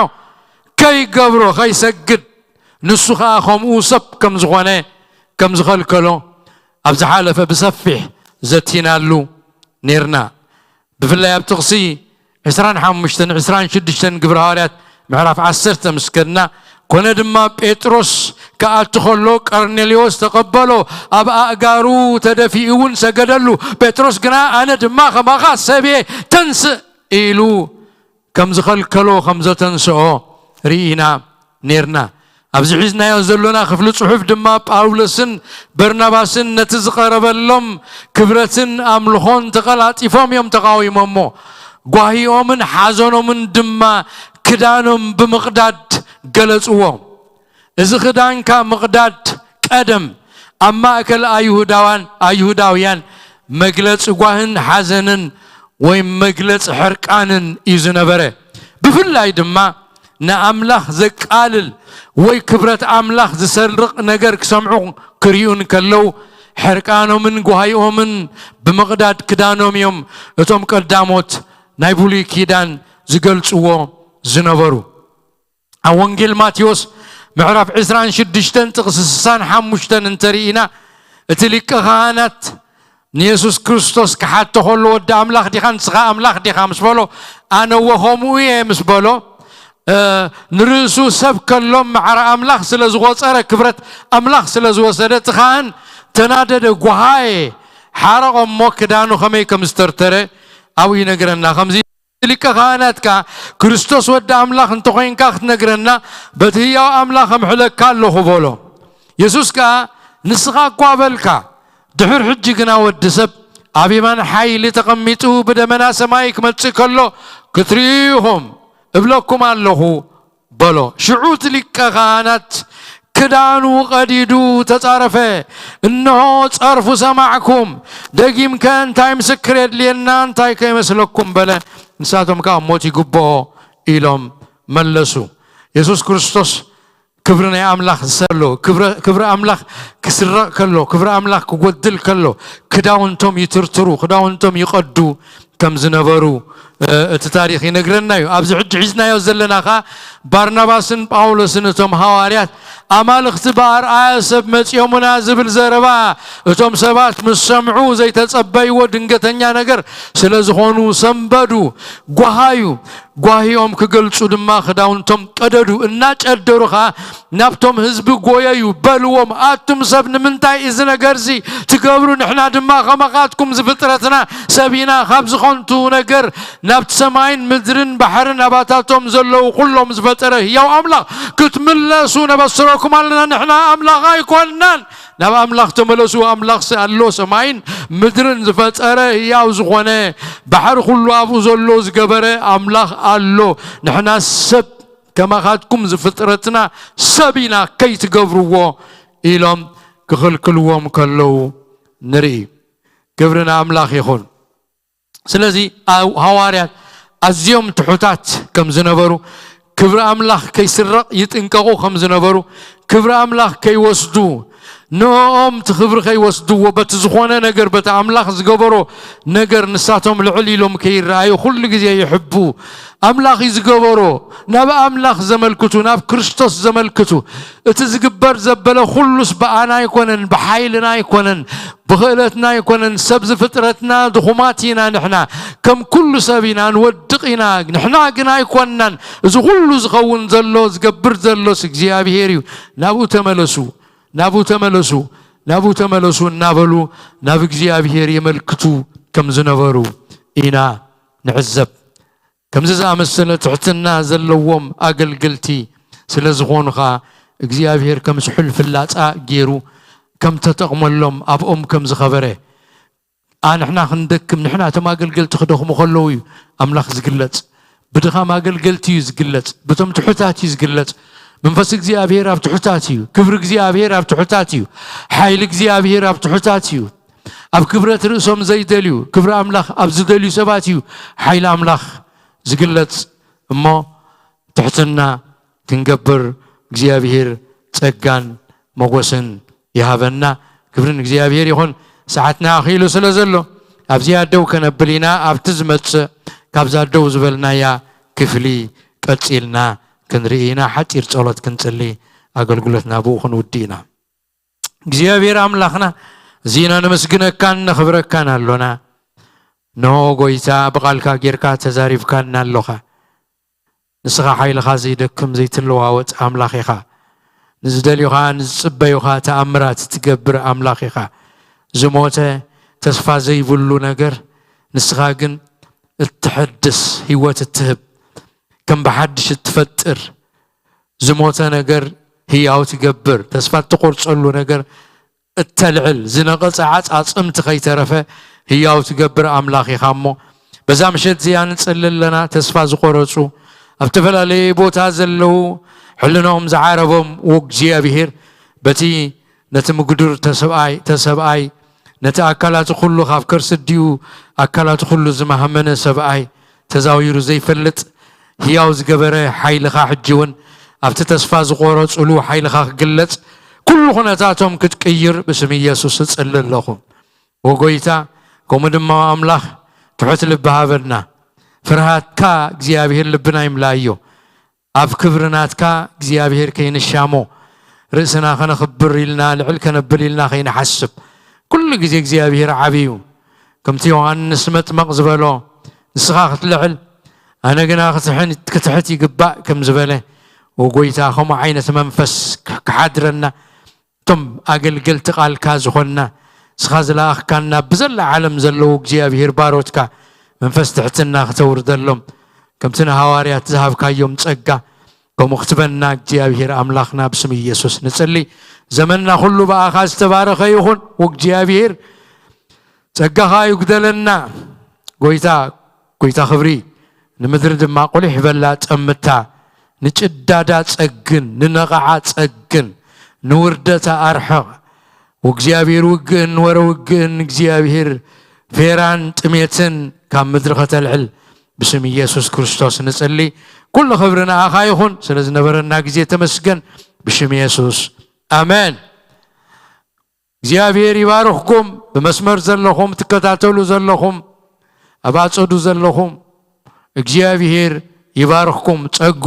ከይገብሮ፣ ከይሰግድ፣ ንሱ ኸኣ ከምኡ ሰብ ከም ዝኾነ፣ ከም ዝኸልከሎ ኣብ ዝሓለፈ ብሰፊሕ ዘቲናሉ ኔርና። ብፍላይ ኣብ ጥቕሲ ዕስራን ሓሙሽተን ዕስራን ሽዱሽተን ግብረ ሃዋርያት ምዕራፍ ዓሰርተ ምስ ከድና፣ ኮነ ድማ ጴጥሮስ ክኣቱ ኸሎ ቀርኔሌዎስ ተቐበሎ፣ ኣብ ኣእጋሩ ተደፊኡ እውን ሰገደሉ። ጴጥሮስ ግና ኣነ ድማ ከማኻ ሰብ እየ፣ ተንስእ ኢሉ ከም ዝኸልከሎ ከም ዘተንስኦ ርኢና ኔርና። ኣብዚ ሒዝናዮ ዘሎና ክፍሊ ጽሑፍ ድማ ጳውሎስን በርናባስን ነቲ ዝቐረበሎም ክብረትን ኣምልኾን ተቐላጢፎም እዮም ተቓዊሞሞ። ጓሂኦምን ሓዘኖምን ድማ ክዳኖም ብምቕዳድ ገለጽዎ። እዚ ክዳንካ ምቕዳድ ቀደም ኣብ ማእከል ኣይሁዳዋን-፣ ኣይሁዳውያን መግለጺ ጓህን ሓዘንን ወይ መግለጺ ሕርቃንን እዩ ዝነበረ። ብፍላይ ድማ ንኣምላኽ ዘቃልል ወይ ክብረት ኣምላኽ ዝሰርቕ ነገር ክሰምዑ ክርእዩ እንከለዉ፣ ሕርቃኖምን ጓሂኦምን ብምቕዳድ ክዳኖም እዮም እቶም ቀዳሞት ናይ ብሉይ ኪዳን ዝገልጽዎ ዝነበሩ። ኣብ ወንጌል ማቴዎስ ምዕራፍ ዕስራን ሽዱሽተን ጥቕሲ ስሳን ሓሙሽተን እንተርኢና፣ እቲ ሊቀ ካህናት ንየሱስ ክርስቶስ ክሓቶ ከሎ፣ "ወዲ ኣምላኽ ዲኻ? ንስኻ ኣምላኽ ዲኻ?" ምስ በሎ፣ "ኣነ እወ ከምኡ እየ" ምስ በሎ፣ እ፣ ንርእሱ ሰብ ከሎ ማዕረ ኣምላኽ ስለ ዝቖጸረ፣ ክብረት ኣምላኽ ስለ ዝወሰደ፣ እቲ ካህን ተናደደ፣ ጓሃየ፣ ሓረቐ እሞ ክዳኑ ከመይ ከም ዝተርተረ ኣብኡ ይነግረና። ከምዚ ሊቀ ካህናት ከኣ፣ "ክርስቶስ ወዲ ኣምላኽ እንተኾይንካ ክትነግረና፣ በቲ ህያው ኣምላኽ እምሕለካ ኣለኹ" በሎ። የሱስ ከኣ፣ "ንስኻ እኳ በልካ፣ ድሕር ሕጂ ግና ወዲ ሰብ ኣብ የማን ሓይሊ ተቐሚጡ ብደመና ሰማይ ክመጽእ ከሎ ክትርእዩ ኢኹም እብለኩም ኣለኹ" በሎ። ሽዑ እቲ ሊቀ ካህናት ክዳኑ ቀዲዱ ተጻረፈ። "እንሆ ጸርፉ ሰማዕኩም፣ ደጊምከ እንታይ ምስክር የድልየና? እንታይ ከ ይመስለኩም?" በለ። ንሳቶም ከኣ፣ "ሞት ይግብኦ" ኢሎም መለሱ። የሱስ ክርስቶስ ክብሪ ናይ ኣምላኽ ዝሰሎ፣ ክብረ-፣ ክብሪ ኣምላኽ ክስረቕ ከሎ፣ ክብሪ ኣምላኽ ክጎድል ከሎ፣ ክዳውንቶም ይትርትሩ፣ ክዳውንቶም ይቐዱ ከም ዝነበሩ እቲ ታሪኽ ይነግረና እዩ። ኣብዚ ሕጂ ሒዝናዮ ዘለና ኸኣ ባርናባስን ጳውሎስን እቶም ሃዋርያት ኣማልኽቲ ብኣርኣያ ሰብ መጺኦምና ዝብል ዘረባ እቶም ሰባት ምስ ሰምዑ ዘይተጸበይዎ ድንገተኛ ነገር ስለ ዝኾኑ ሰንበዱ፣ ጓሃዩ። ጓሂኦም ክገልጹ ድማ ክዳውንቶም ቀደዱ። እናጨደሩ ኸኣ ናብቶም ህዝቢ ጎየዩ፣ በልዎም፣ ኣቱም ሰብ ንምንታይ እዚ ነገርዚ ትገብሩ? ንሕና ድማ ከማኻትኩም ዝፍጥረትና ሰብ ኢና። ካብ ዝኸንቱ ነገር ናብቲ ሰማይን ምድርን ባሕርን ኣባታቶም ዘለዉ ኩሎም ዝፈጠረ ህያው ኣምላኽ ክትምለሱ ነበስረኩም ኣለና። ንሕና ኣምላኽ ኣይኮንናን። ናብ ኣምላኽ ተመለሱ። ኣምላኽሲ ኣሎ፣ ሰማይን ምድርን ዝፈጠረ ህያው ዝኾነ ባሕሪ ኩሉ ኣብኡ ዘሎ ዝገበረ ኣምላኽ ኣሎ። ንሕና ሰብ ከማኻትኩም ዝፍጥረትና ሰብ ኢና፣ ከይትገብርዎ ኢሎም ክኽልክልዎም ከለዉ ንርኢ። ክብሪ ንኣምላኽ ይኹን። ስለዚ ኣው-፣ ሃዋርያት ኣዝዮም ትሑታት ከም ዝነበሩ፣ ክብሪ ኣምላኽ ከይስረቕ ይጥንቀቑ ከም ዝነበሩ፣ ክብሪ ኣምላኽ ከይወስዱ፣ ንኦም እቲ ክብሪ ከይወስድዎ፣ በቲ ዝኾነ ነገር፣ በቲ ኣምላኽ ዝገበሮ ነገር ንሳቶም ልዕል ኢሎም ከይረኣዩ ኩሉ ግዜ ይሕቡ። ኣምላኽ እዩ ዝገበሮ። ናብ ኣምላኽ ዘመልክቱ፣ ናብ ክርስቶስ ዘመልክቱ። እቲ ዝግበር ዘበለ ኩሉስ ብኣና ኣይኮነን፣ ብሓይልና ኣይኮነን፣ ብኽእለትና ኣይኮነን። ሰብ ዝፍጥረትና ድኹማት ኢና ንሕና። ከም ኩሉ ሰብ ኢና፣ ንወድቕ ኢና። ንሕና ግን ኣይኮንናን። እዚ ኩሉ ዝኸውን ዘሎ፣ ዝገብር ዘሎስ እግዚኣብሄር እዩ። ናብኡ ተመለሱ፣ ናብኡ ተመለሱ፣ ናብኡ ተመለሱ እናበሉ ናብ እግዚኣብሄር የመልክቱ ከም ዝነበሩ ኢና ንዕዘብ። ከምዚ ዝኣመሰለ ትሕትና ዘለዎም ኣገልገልቲ ስለ ዝኾኑ ኸኣ እግዚኣብሄር ከም ስሑል ፍላጻ ገይሩ ከም ተጠቕመሎም ኣብኦም ከም ዝኸበረ፣ ኣ፣ ንሕና ክንደክም፣ ንሕና እቶም ኣገልገልቲ ክደኽሙ ከለዉ እዩ ኣምላኽ ዝግለጽ። ብድኻም ኣገልገልቲ እዩ ዝግለጽ። ብቶም ትሑታት እዩ ዝግለጽ። መንፈስ እግዚኣብሄር ኣብ ትሑታት እዩ። ክብሪ እግዚኣብሄር ኣብ ትሑታት እዩ። ሓይሊ እግዚኣብሄር ኣብ ትሑታት እዩ። ኣብ ክብረት ርእሶም ዘይደልዩ፣ ክብሪ ኣምላኽ ኣብ ዝደልዩ ሰባት እዩ ሓይሊ ኣምላኽ ዝግለጽ። እሞ ትሕትና ክንገብር እግዚኣብሄር ጸጋን ሞገስን ይሃበና። ክብሪ ንእግዚኣብሄር ይኹን። ሰዓትና ኣኺሉ ስለ ዘሎ ኣብዚኣ ደው ከነብል ኢና። ኣብቲ ዝመጽእ ካብዛ ደው ዝበልናያ ክፍሊ ቀጺልና ክንርኢ ኢና። ሓጺር ጸሎት ክንጽሊ፣ ኣገልግሎትና ብኡ ክንውዲ ኢና። እግዚኣብሔር ኣምላኽና፣ እዚና ነመስግነካን ነኽብረካን ኣሎና። እንሆ ጎይታ፣ ብቓልካ ጌርካ ተዛሪብካና ኣሎኻ። ንስኻ ሓይልኻ ዘይደክም ዘይትለዋወጥ ኣምላኽ ኢኻ። ንዝደልዩኻ ንዝጽበዩኻ ተኣምራት ትገብር ኣምላኽ ኢኻ። ዝሞተ ተስፋ ዘይብሉ ነገር ንስኻ ግን እትሐድስ፣ ህይወት እትህብ፣ ከም ብሓድሽ እትፈጥር፣ ዝሞተ ነገር ህያው ትገብር፣ ተስፋ እትቆርጸሉ ነገር እተልዕል፣ ዝነቐጸ ዓጻጽምቲ ከይተረፈ ህያው ትገብር ኣምላኽ ኢኻ እሞ፣ በዛ ምሸት እዚኣ ንጽሊ ኣለና። ተስፋ ዝቆረጹ፣ ኣብ ዝተፈላለየ ቦታ ዘለዉ፣ ሕልኖም ዝዓረቦም፣ ወእግዚኣብሔር በቲ ነቲ ምጉዱር ተሰብኣይ፣ ተሰብኣይ፣ ነቲ ኣካላቱ ኩሉ ካብ ከርሲ ኣዲኡ ኣካላቱ ኩሉ ዝማህመነ ሰብኣይ ተዛዊሩ ዘይፈልጥ ህያው ዝገበረ ሓይልኻ ሕጂ እውን ኣብቲ ተስፋ ዝቆረጹሉ ሓይልኻ ክግለጽ፣ ኩሉ ኩነታቶም ክትቅይር ብስም ኢየሱስ እጽሊ ኣለኹ። ወጎይታ፣ ከምኡ ድማ ኣምላኽ ትሑት ልቢ ሃበና። ፍርሃትካ እግዚኣብሔር ልብና ይምላእዮ። ኣብ ክብሪ ናትካ እግዚኣብሔር ከይንሻሞ፣ ርእስና ከነኽብር ኢልና፣ ልዕል ከነብል ኢልና ከይንሓስብ፣ ኩሉ ግዜ እግዚኣብሔር ዓቢ እዩ። ከምቲ ዮሃንስ መጥመቕ ዝበሎ፣ ንስኻ ክትልዕል፣ ኣነ ግና ክትሕን-፣ ክትሕት ይግባእ ከም ዝበለ፣ ወጎይታ፣ ከምኡ ዓይነት መንፈስ ክሓድረና፣ እቶም ኣገልገልቲ ቃልካ ዝኾንና፣ ንስኻ ዝለኣኽካና፣ ብዘላ ዓለም ዘለዉ እግዚኣብሔር ባሮትካ መንፈስ ትሕትና ክተውርደሎም፣ ከምቲ ንሃዋርያት ዝሃብካዮም ጸጋ፣ ከምኡ ክትበና እግዚኣብሔር ኣምላኽና ብስም ኢየሱስ ንጽሊ። ዘመንና ኩሉ ብኣኻ ዝተባረኸ ይኹን። ወእግዚኣብሔር ጸጋኻ ይጉደለና። ጎይታ፣ ጎይታ ክብሪ፣ ንምድሪ ድማ ቁሊሕ በላ ጠምታ። ንጭዳዳ ጸግን፣ ንነቓዓ ጸግን፣ ንውርደታ ኣርሕቕ። ወእግዚኣብሔር ውግእን ወረ ውግእን እግዚኣብሔር ፌራን ጥሜትን ካብ ምድሪ ከተልዕል ብስም ኢየሱስ ክርስቶስ ንጽሊ። ኩሉ ክብሪ ንኣኻ ይኹን። ስለ ዝነበረና ግዜ ተመስገን። ብሽም ኢየሱስ ኣሜን። እግዚኣብሔር ይባርኽኩም። ብመስመር ዘለኹም፣ ትከታተሉ ዘለኹም፣ ኣብ ኣጸዱ ዘለኹም፣ እግዚኣብሔር ይባርኽኩም፣ ጸግኡ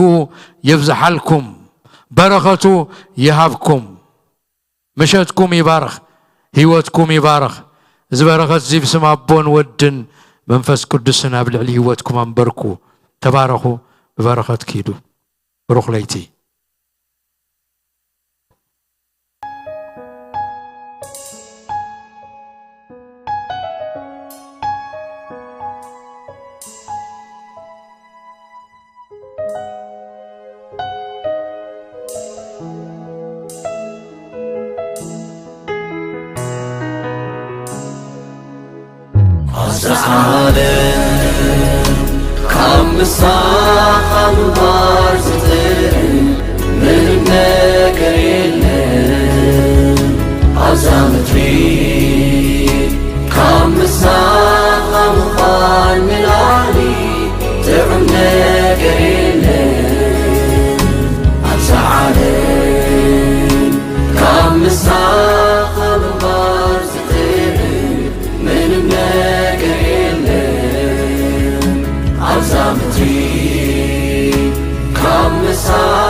የብዝሓልኩም፣ በረኸቱ ይሃብኩም። ምሸትኩም ይባርኽ፣ ህይወትኩም ይባርኽ። እዚ በረኸት እዚ ብስም ኣቦን ወድን መንፈስ ቅዱስን ኣብ ልዕሊ ህይወትኩም ኣንበርኩ። ተባረኹ፣ ብበረኸት ኪዱ። ብሩኽ ለይቲ። ኣዛ ዓለም ካብ ምሳኻ ምንባር ዝጥዕም ምንም ነገር የለን። ኣብዛ ምድሪ ካብ ምሳኻ ምዃን ንላዕሊ ጥዑም ነገር የለን። ኣብዛ ዓለም ካብ ምሳኻ ምንባር ዝጥዕም ምንም ነገር የለን። ኣብዛ ምድሪ ካብ ምሳኻ